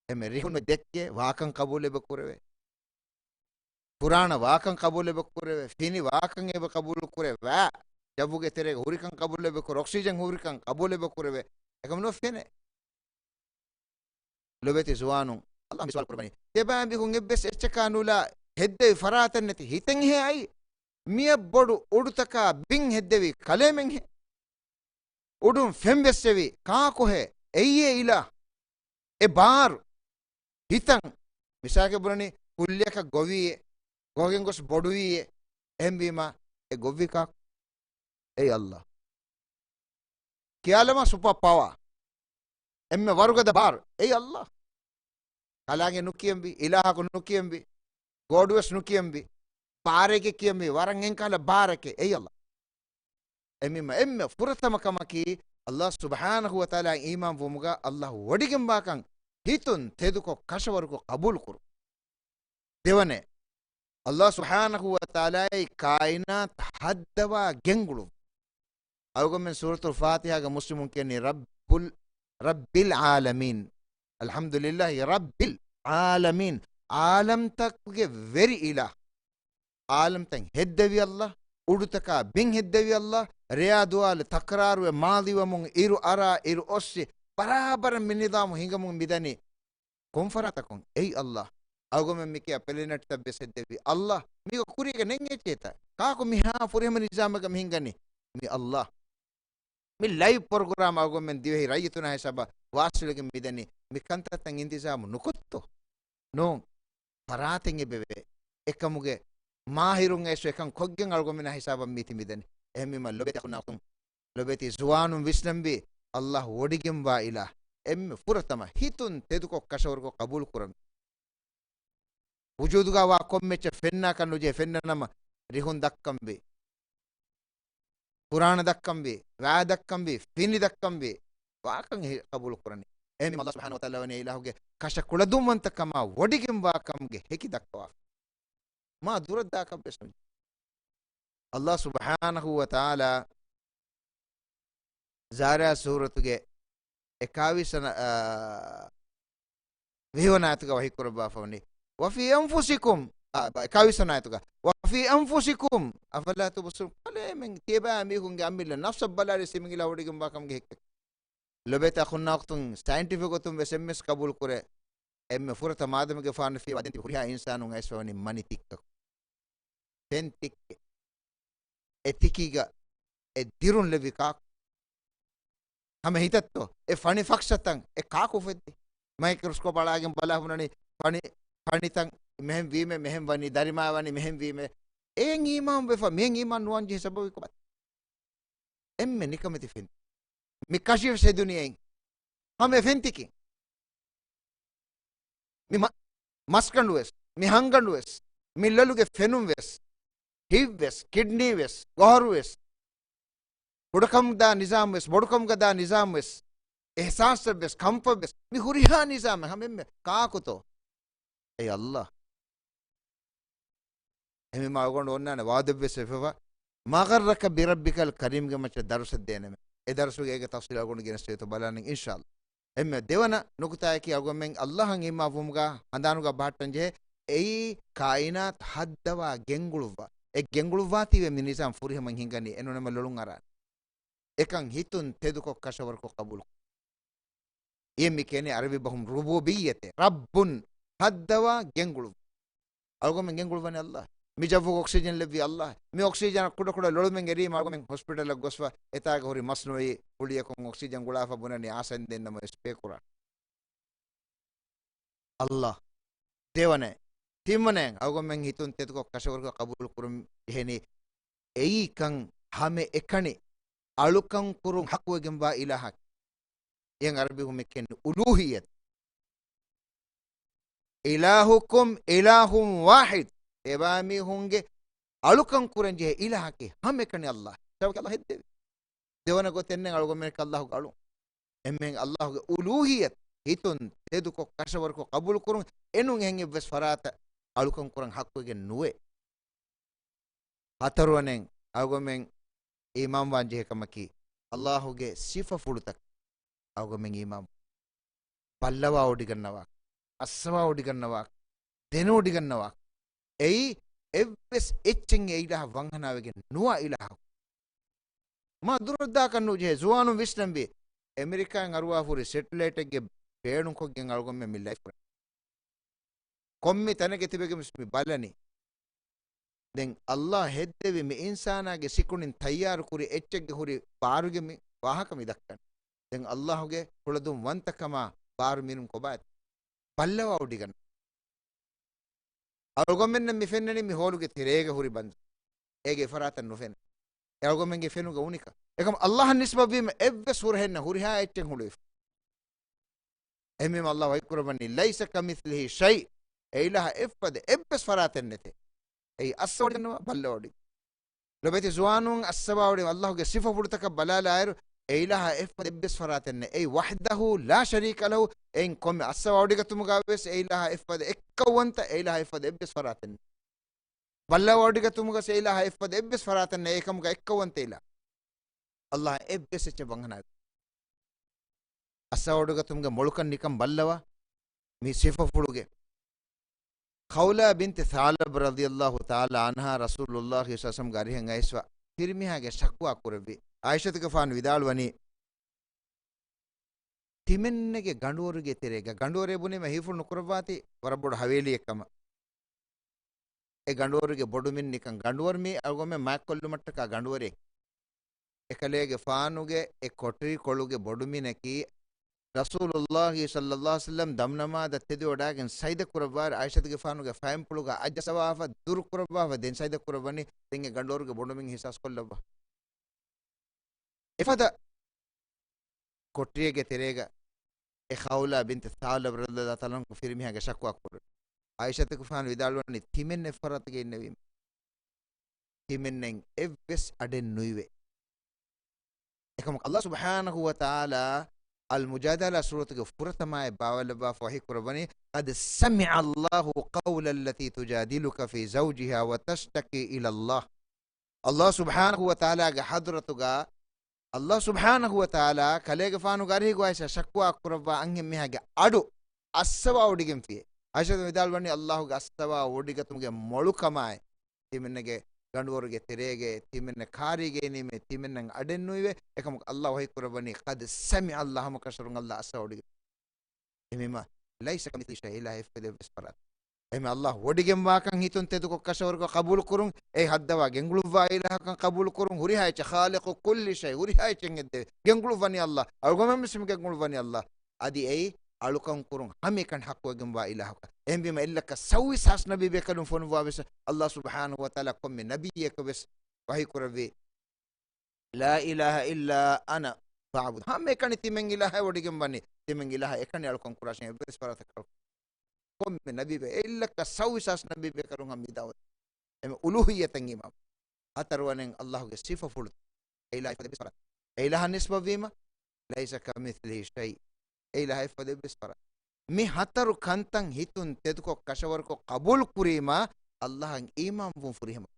އެމެ ރިހުން ދެއްކޭ ވާކަން ޤަބޫލެއް ކުރެވޭ. ފުރާނަ ވާކަން ޤަބޫލެއް ކުރެވޭ. ފިނި ވާކަން އެބަ ޤަބޫލު ކުރެވޭ. ޖައްވުގެ ތެރޭގަ ހުރިކަން ޤަބޫލެއް ކުރެވޭ. އޮކްސިޖަން ހުރިކަން ޤަބޫލެއް ކުރެވޭ. އެކަމަ ނުފެނޭ. ލޮބެތި ޒުވާނުން، ﷲ މި ސުވާލު ކުރައްވަނީ. ތިޔަބައިމީހުން އެއްވެސް އެއްޗަކާ ނުލާ ހެއްދެވި ފަރާތެއް ނެތި ހިތެއްހޭ އައީ؟ މިއަށް ބޮޑު އުޑުތަކާ ބިން ހެއްދެވި ކަލޭމެންހޭ؟ އުޑުން ފެން ވެއްސެވި ކާކުހޭ؟ އެއީއޭ އިލާހު. އެ ބާރު ހިތަށް މިސާލަކަށް ބުނަނީ ކުއްލިއަކަށް ގޮވީއޭ. ގޮވަގެން ގޮސް ބޮޑުވީއޭ. އެހެންވީމަ އެ ގޮއްވި ކާކު؟ އެއީ ﷲ. ކިޔާލަމާ ސުޕަ ޕަވާ. އެންމެ ވަރުގަދަ ބާރު. އެއީ ﷲ. ކަލާނގެ ނުކިޔަންވީ، އިލާހަކު ނުކިޔަންވީ، ގޯޑުވެސް ނުކިޔަންވީ، ބާރެއްގެ ކިޔަންވީ، ވަރަށް އެންކަހަލަ ބާރެކޭ. އެއީ ﷲ. އެމީމަ އެންމެ ފުރަތަމަ ކަމަކީ، ﷲ ސުބްޙާނަހޫ ވަތަޢާލާ އީމާންވުމުގަ ﷲ ވޮޑިގެންވާކަން ހިތުން ތެދުކޮށް ކަށަވަރުކޮށް ޤަބޫލުކުރުން. ދެވަނަ، ﷲ ސުބްޙާނަހޫ ވަތަޢާލާއަށް ކާއިނާތު ހައްދަވާ ގެންގުޅުން. އަޅުގަނޑުމެން ސޫރަތުލް ފާތިޙާގަ މުސްލިމުން ކިޔަނީ ރައްބުލް، ރައްބިލް ޢާލަމީން. އަލްޙަމްދުލިއްލާހި ރައްބިލް ޢާލަމީން. ޢާލަމްތަކުގެ ވެރި އިލާހު. ޢާލަމްތައް ހެއްދެވި ﷲ، އުޑުތަކާ ބިން ހެއްދެވި ﷲ، ރެޔާ ދުވާލު ތަކްރާރުވެ މާޟީވަމުން އިރު އަރާ އިރު އޮއްސި ބަރާބަރަށް މި ނިޒާމު ހިނގަމުން މިދަނީ ކޮން ފަރާތަކުން؟ އެއީ ﷲ. އަޅުގަނޑުމެން މިކިޔާ ޕްލެނެޓްތައްވެސް ހެއްދެވި ﷲ. މީގަ ކުރީގަ ނެތް އެއްޗެއްތަ؟ ކާކު މިހާ ފުރިހަމަ ނިޒާމެއްގަ މި ހިނގަނީ؟ މި ﷲ. މި ލައިވް ޕްރޮގްރާމް އަޅުގަނޑުމެން ދިވެހި ރައްޔިތުންނާ ހިސާބަށް ވާސިލުވެގެން މިދަނީ. މި ކަންތައްތައް އިންތިޒާމު ނުކޮށްތޯ؟ ނޫން. ފަރާތެއް އެބެވޭ. އެކަމުގެ މާހިރުން އެސް އެކަން ކޮށްގެން އަޅުގަނޑުމެންނާ ހިސާބަށް މީތި މިދަނީ. އެހެންވީމަ ލޮބެތި އަޚުންނާ އުޚްތުން، ލޮބެތި ޒުވާނުން ވިސްނަންވީ، އައްލާހު ވޮޑިގެންވާ އިލާހު. އެންމެ ފުރަތަމަ ހިތުން ތެދުކޮށް ކަށަވަރުކޮށް ޤަބޫލު ކުރަން. ވުޖޫދުގަ ވާ ކޮންމެ އެއްޗެއް ފެންނާކަށް ނުޖެހޭ، ފެންނަނަމަ ރިހުން ދައްކަންވީ، ފުރާނަ ދައްކަންވީ، ވާ ދައްކަންވީ، ފިނި ދައްކަންވީ، ވާކަން ހި-، ޤަބޫލު ކުރަނީ. އެހެންވީމަ އައްލާހު ސުބްޙާނަހު ވަތަޢާލާ ވަނީ އިލާހުގެ ކަށަ ކުޅަދުންވަންތަކަމާ ވޮޑިގެންވާ ކަމުގެ ހެކި ދައްކަވާފަ. މާ ދުރަށް ދާކަށް ވެސް ނުޖެހޭ. އައްލާހު ސުބްޙާނަހު ވަތަޢާލާ ޒާރިޔާތު ސޫރަތުގެ އެކާވީސް ވަނަ، އާ، ވިހި ވަނަ އާޔަތުގަ ވަޙީ ކުރައްވާފަ ވަނީ، "وفي أنفسكم"، އާ، އެކާވީސް ވަނަ އާޔަތުގަ، "وفي أنفسكم أفلا تبصرون" ބަލައެމެން ތިޔަބާ މީހުންގެ އަމިއްލަ ނަފްސަށް ބަލާލި ސިމިނގިލާ ވޮޑިގެންވާ ކަމުގެ ހެއްކެއް. ލޮބެތި އަޚުންނާ އުޚްތުން، ސައިންޓިފިކް ގޮތުން ވެސް އެންމެސް ޤަބޫލު ކުރޭ، އެންމެ ފުރަތަމަ އާދަމުގެފާނު ފިޔަވާ ދެން ތިބި ހުރިހާ އިންސާނުން އައިސްފަވަނީ މަނި ތިއްކަކު. ފެން ތިއްކެއް. އެ ތިކީގަ އެ ދިރުން ލެއްވި ކާކު؟ ހަމަ ހިތަށްތޯ؟ އެ ފަނި ފަކްސަތައް އެ ކާކު އުފެއްދި؟ މައިކްރޮސްކޯޕް އަޅާގެން ބަލާ ހުންނަނީ ފަނި، ފަނިތައް މެހެން ވީމެ، މެހެން ވަނީ، ދަރިމާ ވަނީ މެހެން ވީމެ. އެއިން އީމާން ވެފަ، މިއިން އީމާން ނުވާން ޖެހި ސަބަބެއް ކޮބާ؟ އެންމެ ނިކަމެތި ފެން. މި ކަށިވެސް ހެދުނީ އެއިން. ހަމަ އެ ފެންތިކިން. މި މަ-، މަސްގަނޑުވެސް، މި ހަންގަނޑުވެސް، މި ލޮލުގެ ފެނުންވެސް، ހިތްވެސް، ކިޑްނީވެސް، ގޮހަރުވެސް، ކުޑަކަމުގަ ދާ ނިޒާމްވެސް، ބޮޑުކަމުގަ ދާ ނިޒާމްވެސް، އިޙްސާސްތައްވެސް، ކަންފަތްވެސް، މި ހުރިހާ ނިޒާމެއް ހަމެއްމެ ކާކުތޯ؟ އެއީ އައްލާހު. އެހެންވީމަ އަޅުގަނޑު އޮންނާނެ ވާދައެއްވެސް ވެފަވާ، "ما غرك بربك الكريم" ގެ މައްޗަށް ދަރުސެއް ދޭނަމޭ. އެ ދަރުސުގެ އޭގެ ތަފްސީލް އަޅުގަނޑު ގެނެސްދޭތޯ ބަލާނަން އިންޝާއައްލާހު. އެންމެ ދެވަނަ ނުކުތާއަކީ އަޅުގަނޑުމެން އައްލާހަށް އީމާންވުމުގަ ހަނދާނުގަ ބަހައްޓަން ޖެހޭ، އެއީ ކާއިނާތު ހައްދަވާ ގެންގުޅުއްވާ. އެ ގެންގުޅުއްވާތީވެ މި ނިޒާމް ފުރިހަމައިން ހިނގަނީ އެނޫނެމެ ލޮޅުން އަރާނެ. އެކަން ހިތުން ތެދުކޮށް ކަށަވަރުކޮށް ޤަބޫލު. އެ މި ކިޔަނީ އަރަބި ބަހުން ރުބޫބިއްޔަތޭ. ރައްބުން ހައްދަވާ ގެންގުޅު. އަޅުގަނޑުމެން ގެންގުޅުއްވަނީ އައްލާހު. މި ޖައްވުގަ އޮކްސިޖަން ލެއްވީ އައްލާހު. މި އޮކްސިޖަނަށް ކުޑަ ކުޑަ ލޮޅުމެއް އެރީމަ އަޅުގަނޑުމެން ހޮސްޕިޓަލަށް ގޮސްފަ އެތާގަ ހުރި މަސްނުއީ ފުޅިއަކުން އޮކްސިޖަން ގުޅާފަ ބުނަނީ އާސަން ދެންނަމަ ވެސް ޕޭ ކުރާނެ. އައްލާހު. ދެވަނައެއް. ތިންވަނައެއް އަޅުގަނޑުމެން ހިތުން ތެދުކޮށް ކަށަވަރުކޮށް ޤަބޫލު ކުރަން ޖެހެނީ އެއީ ކަން ހަމައެކަނި އަޅުކަން ކުރުން ޙައްޤުވެގެންވާ އިލާހަކީ. އެއަށް އަރަބި ބަހުން މި ކިޔަނީ އުލޫހިއްޔަތު. إلهكم إله واحد. ތިޔަބާމީހުންގެ އަޅުކަން ކުރަން ޖެހޭ އިލާހަކީ ހަމައެކަނި އައްލާހު. ސަބަބަކީ އައްލާހު ހެއްދެވި. ދެވަނަ ގޮތެއް ނެތް އަޅުގަނޑުމެންނަކީ އައްލާހުގެ އަޅުން. އެންމެން އައްލާހުގެ އުލޫހިއްޔަތު ހިތުން ތެދުކޮށް ކަށަވަރުކޮށް ޤަބޫލު ކުރުން އެނޫން އެހެން އެއްވެސް ފަރާތަށް އަޅުކަން ކުރަން ޙައްޤުވެގެން ނުވޭ. ހަތަރުވަނައެއް އަޅުގަނޑުމެން އީމާންވާން ޖެހޭ ކަމަކީ، އައްލާހުގެ ސިފަފުޅުތަކަށް އަޅުގަނޑުމެން އީމާން، ބައްލަވާވޮޑިގަންނަވާ، އައްސަވާވޮޑިގަންނަވާ، ދެނެވޮޑިގަންނަވާ. އެއީ އެއްވެސް އެއްޗެއް އެ އިލާހަށް ވަންހަނާވެގެން ނުވާ އިލާހަކު. މާ ދުރަށް ދާކަށް ނުޖެހޭ. ޒުވާނުން ވިސްނަންވީ، އެމެރިކާއިން އަރުވާފަ ހުރި ސެޓެލައިޓެއްގެ ބޭނުންކޮށްގެން އަޅުގަނޑުމެން މި ލައިފް ކުރަނީ. ކޮންމެ ތަނެއްގަ ތިބެގެން ވެސް މި ބަލަނީ. ދެން އައްލާހު ހެއްދެވި މި އިންސާނާގެ ސިކުނޑިން ތައްޔާރު ކުރި އެއްޗެއްގެ ހުރި ބާރުގެ މި ވާހަކަ މި ދައްކަނީ. ދެން އައްލާހުގެ ކުޅަދުން ވަންތަކަމާ ބާރު މިނުން ކޮބާތޯ؟ ބައްލަވާވޮޑިގަން. އަޅުގަނޑުމެންނަށް މި ފެންނަނީ މި ހޯލުގެ ތެރޭގަ ހުރި ބަންދު. އޭގެ އެފަރާތަށް ނުފެނޭ. އެ އަޅުގަނޑުމެންގެ ފެނުގަ އުނިކަން. އެކަމް އައްލާހަށް ނިސްބަތްވީމަ އެއްވެސް ހުރަހެއް ނެތް، ހުރިހާ އެއްޗެއް ހުޅުވިފަ. އެހެންވީމަ އައްލާހު ވަޙީ ކުރައްވަނީ، "ليس كمثله شيء." އެ އިލާހަށް އެއްފަދަ އެއްވެސް ފަރާތެއް ނެތޭ. އެއީ އައްސަވާވޮޑިގަންނަވާ، ބައްލަވާވޮޑި. ލޮބެތި ޒުވާނުން އައްސަވާވޮޑި އައްލާހުގެ ސިފަފުޅުތަކަށް ބަލާލާއިރު، އެ އިލާހަށް އެއްފަދަ އެއްވެސް ފަރާތެއް ނެތް. އެއީ وحده لا شريك له. އެއިން ކޮންމެ އައްސަވާވޮޑިގަތުމުގަ ވެސް އެ އިލާހަށް އެއްފަދަ އެއްކައުވަންތަ، އެ އިލާހަށް އެއްފަދަ އެއްވެސް ފަރާތެއް ނެތް. ބައްލަވާވޮޑިގަތުމުގަސް އެ އިލާހަށް އެއްފަދަ އެއްވެސް ފަރާތެއް ނެތް. އެކަމުގަ އެއްކައުވަންތަ އިލާހު. އައްލާހަށް އެއްވެސް އެއްޗެއް ވަންހަނާ. އައްސަވާވޮޑިގަތުމުގެ މޮޅުކަން ނިކަން ބައްލަވާ. މި ސިފަފުޅުގެ. ޚައުލާ ބިންތި ޘަޢުލަބަ ރަޟިޔަﷲ ތަޢާލާ ޢަންހާ ރަސޫލުﷲ ޞައްލަﷲ ޢަލައިހި ވަސައްލަމްގެ އަރިހަށް އައިސްފަ ފިރިމީހާގެ ޝަކުވާ ކުރެއްވި. ޢާއިޝަތުގެފާނު ވިދާޅުވަނީ، ތިމަންނެގެ ގަނޑުވަރުގެ ތެރޭގަ، ގަނޑުވަރޭ ބުނީމަ ހީފުޅު ނުކުރައްވާތީ ވަރަށް ބޮޑު ހަވޭލިއެއް ކަމަށް. އެ ގަނޑުވަރުގެ ބޮޑުމިން ނިކަން ގަނޑުވަރު މީ އަޅުގަނޑުމެން މާތްކޮށްލުމަށްޓަކާ ގަނޑުވަރެއް. އެކަލޭގެފާނުގެ އެ ކޮޓަރިކޮޅުގެ ބޮޑުމިނަކީ ރަސޫލުﷲ ޞައްލަﷲ ޢަލައިހި ވަސައްލަމް ދަމްނަމާދަށް ތެދުވަޑާގެން ސަޖިދަ ކުރައްވާއިރު ޢާއިޝަތުގެފާނުގެ ފައިންޕުޅުގަ އަތްޖައްސަވާފަ ދުރު ކުރައްވާފަ ދެން ސަޖިދަ ކުރައްވަނީ. ދެން އެ ގަނޑުވަރުގެ ބޮޑުމިން އިޙްސާސް ކޮށްލައްވާ. އެފަދަ ކޮޓަރިއެއްގެ ތެރޭގަ އެ ޚައުލާ ބިންތު ޘަޢުލަބާ ރަޟިޔަﷲ ތަޢާލާ ޢަންހާގެ ޝަކުވާ ކުރި. ޢާއިޝަތުގެފާނު ވިދާޅުވަނީ ތިމެން އެއްފަރާތުގަ އިންނެވީމަ. ތިމެންނެއް އެއްވެސް އަޑެއް ނުއިވޭ. އެކަމަކު ﷲ ސުބްޙާނަހޫ ވަތަޢާލާ އަލް މުޖާދަލާ ސޫރަތުގެ ފުރަތަމައަށް ބާވާލައްވާފަ ވަޙީ ކުރައްވަނީ، قد سمع الله قول التي تجادلك في زوجها وتشتكي إلى الله. ﷲ ސުބްޙާނަހޫ ވަތަޢާލާގެ ޙަޟްރަތުގަ، ﷲ ސުބްޙާނަހޫ ވަތަޢާލާ ކަލޭގެފާނުގެ އަރިހުގައި ޝަކުވާ ކުރައްވާ އަންހެން މީހާގެ އަޑު އައްސަވާ ވޮޑިގެންފިއޭ. ޢާއިޝަތު ވިދާޅުވަނީ، ﷲ ގެ އައްސަވާ ވޮޑިގަތުމުގެ މޮޅުކަމާއި، ތިމެންނެގެ ގަނޑުވަރުގެ ތެރޭގައި ތިމެންނަށް ކާރީގައި ނިމޭ ތިމެންނަށް އަޑެއް ނުއިވޭ. އެކަމަކު ﷲ ވަޙީ ކުރައްވަނީ، قد سمع الله، ހަމަ ކަށަވަރުން ﷲ އައްސަވާ ވޮޑިގެން. އެހެންވީމަ، ليس كمثله شيء، އެ އިލާހާ އެއްފަދަ އެއްވެސް ފަރާތެއް. އެހެންވީމަ ﷲ ވޮޑިގެންވާކަން ހިތުން ތެދުކޮށް ކަށަވަރުކޮށް ޤަބޫލު ކުރުން، އެއީ ހައްދަވާ ގެންގުޅުއްވާ އިލާހަކަން ޤަބޫލު ކުރުން، ހުރިހާ އެއްޗެއް، خالق كل شيء، ހުރިހާ އެއްޗެއް ހެއްދެވި، ގެންގުޅުއްވަނީ ﷲ، އަޅުގަނޑުމެން ވެސް މި ގެންގުޅުއްވަނީ ﷲ. އަދި އެއީ އަޅުކަން ކުރުން ހަމައެކަނި ޙައްޤުވެގެންވާ އިލާހަކަށް. އެހެންވީމަ އެއްލައްކަ ސައްވީސް ހާސް ނަބީ ބޭކަލުން ފޮނުއްވާ ވެސް ﷲ ސުބްޙާނަހޫ ވަތަޢާލާ ކޮންމެ ނަބިއްޔަކަށް ވެސް ވަޙީ ކުރެއްވި، لا إله إلا أنا فاعبد. ހަމައެކަނި ތިމެން އިލާހާ ވޮޑިގެން ވަނީ. ތިމެން އިލާހާ އެކަނި އަޅުކަން ކުރާށޭ، އެއްވެސް ފަރާތަކަށް އަޅުކަން. ކޮންމެ ނަބީ ބޭ-، އެއްލައްކަ ސައްވީސް ހާސް ނަބީ ބޭކަލުން ހަމަ މި ދަޢުވަތު. އެމެ އުލޫހިއްޔަތަށް އީމާން. ހަތަރުވަނައިން ﷲ ގެ ސިފަފުޅު. އެ އިލާހާ އެއްފަދަ އެއްވެސް ފަރާތެއް. އެ އިލާހަށް ނިސްބަތްވީމަ، ليس كمثله شيء. އެ އިލާހާ އެއްފަދަ އެއްވެސް ފަރާތެއް. މި ހަތަރު ކަންތައް ހިތުން ތެދުކޮށް ކަށަވަރުކޮށް ޤަބޫލު ކުރީމާ، ﷲ އަށް އީމާންވުން ފުރިހަމަ.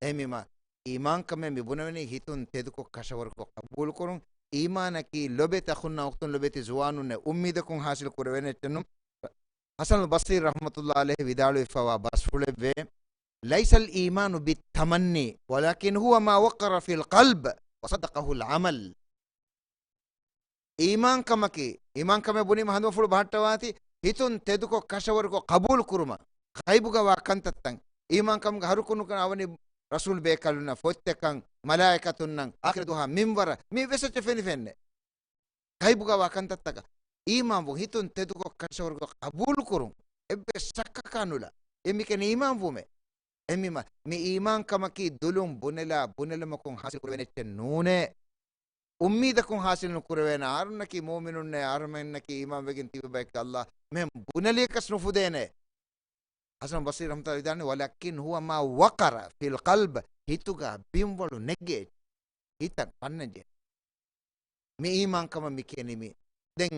އެހެންވީމާ، އީމާންކަމޭ މި ބުނެވެނީ ހިތުން ތެދުކޮށް ކަށަވަރުކޮށް ޤަބޫލުކުރުން. އީމާނަކީ ލޮބެތި އަޚުންނާ އުޚްތުން، ލޮބެތި ޒުވާނުންނޭ އުއްމީދަކުން ޙާޞިލު ކުރެވޭނެ އެއްޗެއް ނޫން. ޙަސަނުލް ބަޞްރީ ރަޙްމަތުﷲ ޢަލައިހި ވިދާޅުވެފަވާ ބަސްފުޅެއްވޭ، ليس الإيمان بالتمني ولكن هو ما وقر في القلب وصدقه العمل. އީމާންކަމަކީ، އީމާންކަމޭ ބުނީމަ ހަނދުމަފުޅު ބަހައްޓަވާތި، ހިތުން ތެދުކޮށް ކަށަވަރުކޮށް ޤަބޫލު ކުރުމަށް، ޣައިބުގަ ވާ ކަންތައްތައް. އީމާންކަމުގެ ހަރުކުނުކަން އަވަނީ ރަސޫލު ބޭކަލުންނަށް، ފޮތްތަކަށް، މަލާއިކަތުންނަށް، އާޚިރަތް ދުވަހަށް، މިންވަރަށް، މި އެއްވެސް އެއްޗެއް ފެނިފެންނެ. ޣައިބުގަ ވާ ކަންތައްތަކަށް އީމާންވުން، ހިތުން ތެދުކޮށް ކަށަވަރުކޮށް ޤަބޫލު ކުރުން، އެއްވެސް ޝައްކަކާ ނުލާ. އެ މިކަން އީމާންވުމޭ. އެހެންވީމަ، މި އީމާންކަމަކީ ދުލުން ބުނެލާ ބުނެލުމަކުން ޙާޞިލު ކުރެވޭނެ އެއްޗެއް ނޫނޭ. އުއްމީދަކުން ޙާޞިލު ނުކުރެވޭނެ. އަހަރުންނަކީ މުއުމިނުންނޭ، އަހަރުމެންނަކީ އީމާންވެގެން ތިބި ބައެއް، ﷲ މިހެން ބުނެލިޔަކަސް ނުފުދޭނެ. ޙަސަނު ބަޞްރީ ރަޙްމަތުﷲ ވިދާޅުވަނީ، ولكن هو ما وقر في القلب، ހިތުގަ ބިންވަޅު ނެގޭ، ހިތަށް އަންނަންޖެހޭ. މި އީމާންކަމަށް މި ކިޔަނީ މި. ދެން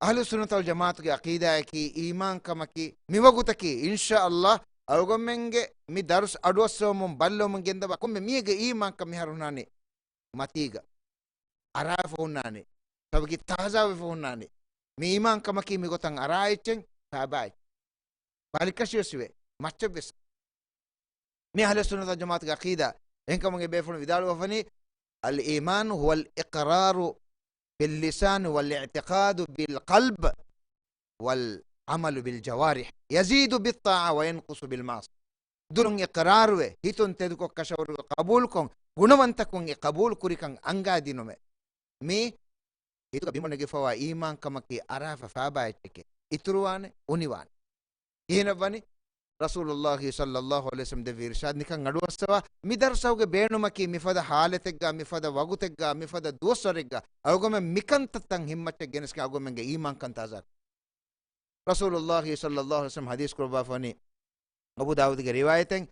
އަހްލުއްސުންނަތި ވަލްޖަމާޢަތުގެ ޢަޤީދާއަކީ، އީމާންކަމަކީ، މިވަގުތަކީ، އިންޝާﷲ، އަޅުގަނޑުމެންގެ މި ދަރުސް އަޑުއައްސަވަމުން ބައްލަވަމުން ގެންދަވާ ކޮންމެ މީހެއްގެ އީމާންކަން މިހާރު ހުންނާނީ މަތީގަ އަރާފަ ހުންނާނީ، ސަބަކީ ތާޒާވެފަ ހުންނާނީ. މި އީމާންކަމަކީ މިގޮތަށް އަރާ އެއްޗެއް، ފާބާ އެއްޗެއް. ބަލިކަށިވެސް ވޭ، މައްޗަށްވެސް. މި އަހްލުއްސުންނަތި ވަލްޖަމާޢަތުގެ ޢަޤީދާ. އެހެންކަމުން އެ ބޭފުޅުން ވިދާޅުވެފަވަނީ، الإيمان هو الإقرار باللسان والاعتقاد بالقلب والعمل بالجوارح يزيد بالطاعة وينقص بالمعصية. ދުލުން އިޤްރާރުވެ، ހިތުން ތެދުކޮށް ކަށަވަރުކޮށް ޤަބޫލުކޮށް، ގުނަވަންތަކުން އެ ޤަބޫލު ކުރިކަން އަންގާދިނުމެ. މީ ހިތުގަ ބިންވަޅު ނެގިފަވާ އީމާންކަމަކީ އަރާފަ ފާބާ އެއްޗެކޭ. އިތުރުވާނެ، އުނިވާނެ. ކިހިނެއްވަނީ؟ ރަސޫލުﷲ ޞައްލަﷲ ޢަލައިހި ވަސައްލަމް ދެއްވި އިރުޝާދު ނިކަން އަޑުއައްސަވާ، މި ދަރުސް އަހުގެ ބޭނުމަކީ މިފަދަ ޙާލަތެއްގަ، މިފަދަ ވަގުތެއްގަ، މިފަދަ ދުވަސްވަރެއްގަ އަޅުގަނޑުމެން މިކަންތައްތައް ހިންމައްޗަށް ގެނެސްގެން އަޅުގަނޑުމެންގެ އީމާންކަން ތާޒާކުރުން. ރަސޫލުﷲ ޞައްލަﷲ ޢަލައިހި ވަސައްލަމް ޙަދީޘް ކުރައްވާފަވަނީ، އަބޫ ދާވޫދުގެ ރިވާޔަތެއް،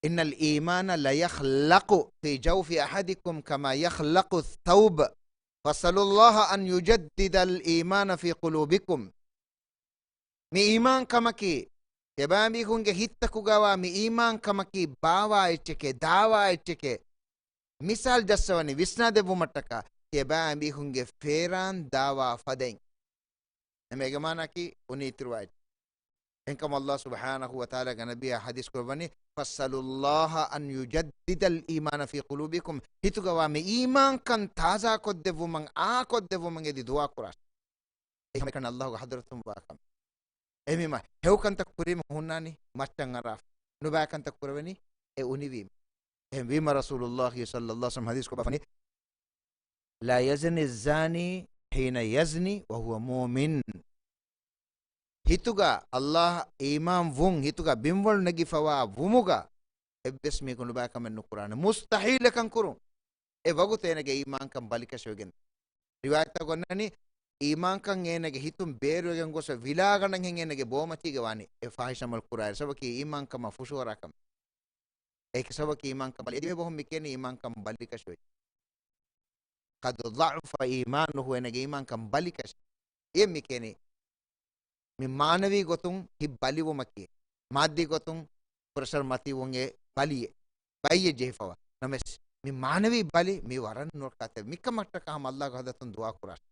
إن الإيمان ليخلق في جوف أحدكم كما يخلق الثوب، فاسألوا الله أن يجدد الإيمان في قلوبكم. މި އީމާންކަމަކީ، ތިޔަބައިމީހުންގެ ހިތްތަކުގަވާ މި އީމާންކަމަކީ ބާވާ އެއްޗެކޭ، ދާވާ އެއްޗެކޭ. މިސާލު ޖައްސަވަނީ ވިސްނާދެއްވުމަށްޓަކާ، ތިޔަބައިމީހުންގެ ފޭރާން ދާވާ ފަދައިން. އެމެ އޭގެ މާނައަކީ އުނި އިތުރުވާ އެއްޗެއް. އެހެންކަމުން ﷲ ސުބްޙާނަހޫ ވަތަޢާލާގެ ނަބިއްޔާ ޙަދީޘް ކުރައްވަނީ، فاسألوا الله أن يجدد الإيمان في قلوبكم. ހިތުގަވާ މި އީމާންކަން ތާޒާކޮށްދެއްވުމަށް، އާކޮށްދެއްވުމަށް އެދި ދުޢާ ކުރާށޭ. އެ ހަމައެކަނި ﷲގެ ޙަޟްރަތުން ވާކަމެއް. އެހެންވީމަ، ހެޔޮކަންތައް ކުރީމަ ހުންނާނީ މައްޗަށް އަރާފަ. ނުބައިކަންތައް ކުރެވެނީ އެ އުނިވީމަ. އެހެންވީމަ، ރަސޫލުﷲ ޞައްލަﷲ ޢަލައިހި ވަސައްލަމް ޙަދީޘް ކުރައްވާފަވަނީ، لا يزني الزاني حين يزني وهو مؤمن. ހިތުގަ ﷲ އީމާން ވުން، ހިތުގަ ބިންވަޅު ނެގިފަވާ ވުމުގަ އެއްވެސް މީހަކު ނުބައި ކަމެއް ނުކުރާނެ. މުސްތަޙީލަކަން ކުރުން. އެ ވަގުތު އޭނަގެ އީމާންކަން ބަލިކަށިވެގެން. ރިވާޔަތްތަކުގަ އޮންނަނީ، އީމާންކަން އޭނަގެ ހިތުން ބޭރުވެގެން ގޮސް ވިލާގަނޑަށް ހެން އޭނަގެ ބޯމަތީގަ ވާނީ އެ ފާހިޝް ޢަމަލު ކުރާއިރު. ސަބަބަކީ އީމާންކަމަށް ފުށުއަރާ ކަމެއް. އޭގެ ސަބަބަކީ އީމާންކަން ބަލި. އެދިވެ ބަހުން މި ކިޔަނީ އީމާންކަން ބަލިކަށިވެއްޖެ. قد ضعف إيمانه، އޭނަގެ އީމާންކަން ބަލިކަށި. އެ މި ކިޔަނީ މި މާނަވީ ގޮތުން ހިތް ބަލިވުމަކީ، މާއްދީ ގޮތުން ޕްރެޝަރ މަތިވުން އެ ބަލިއެއް، ބައްޔެއް ޖެހިފަވާ. ނަމަވެސް، މި މާނަވީ ބަލި މި ވަރަށް ނުރައްކާތެރި. މިކަމަށްޓަކާ ހަމަ ﷲގެ ޙަޟްރަތުން ދުޢާ ކުރާށޭ.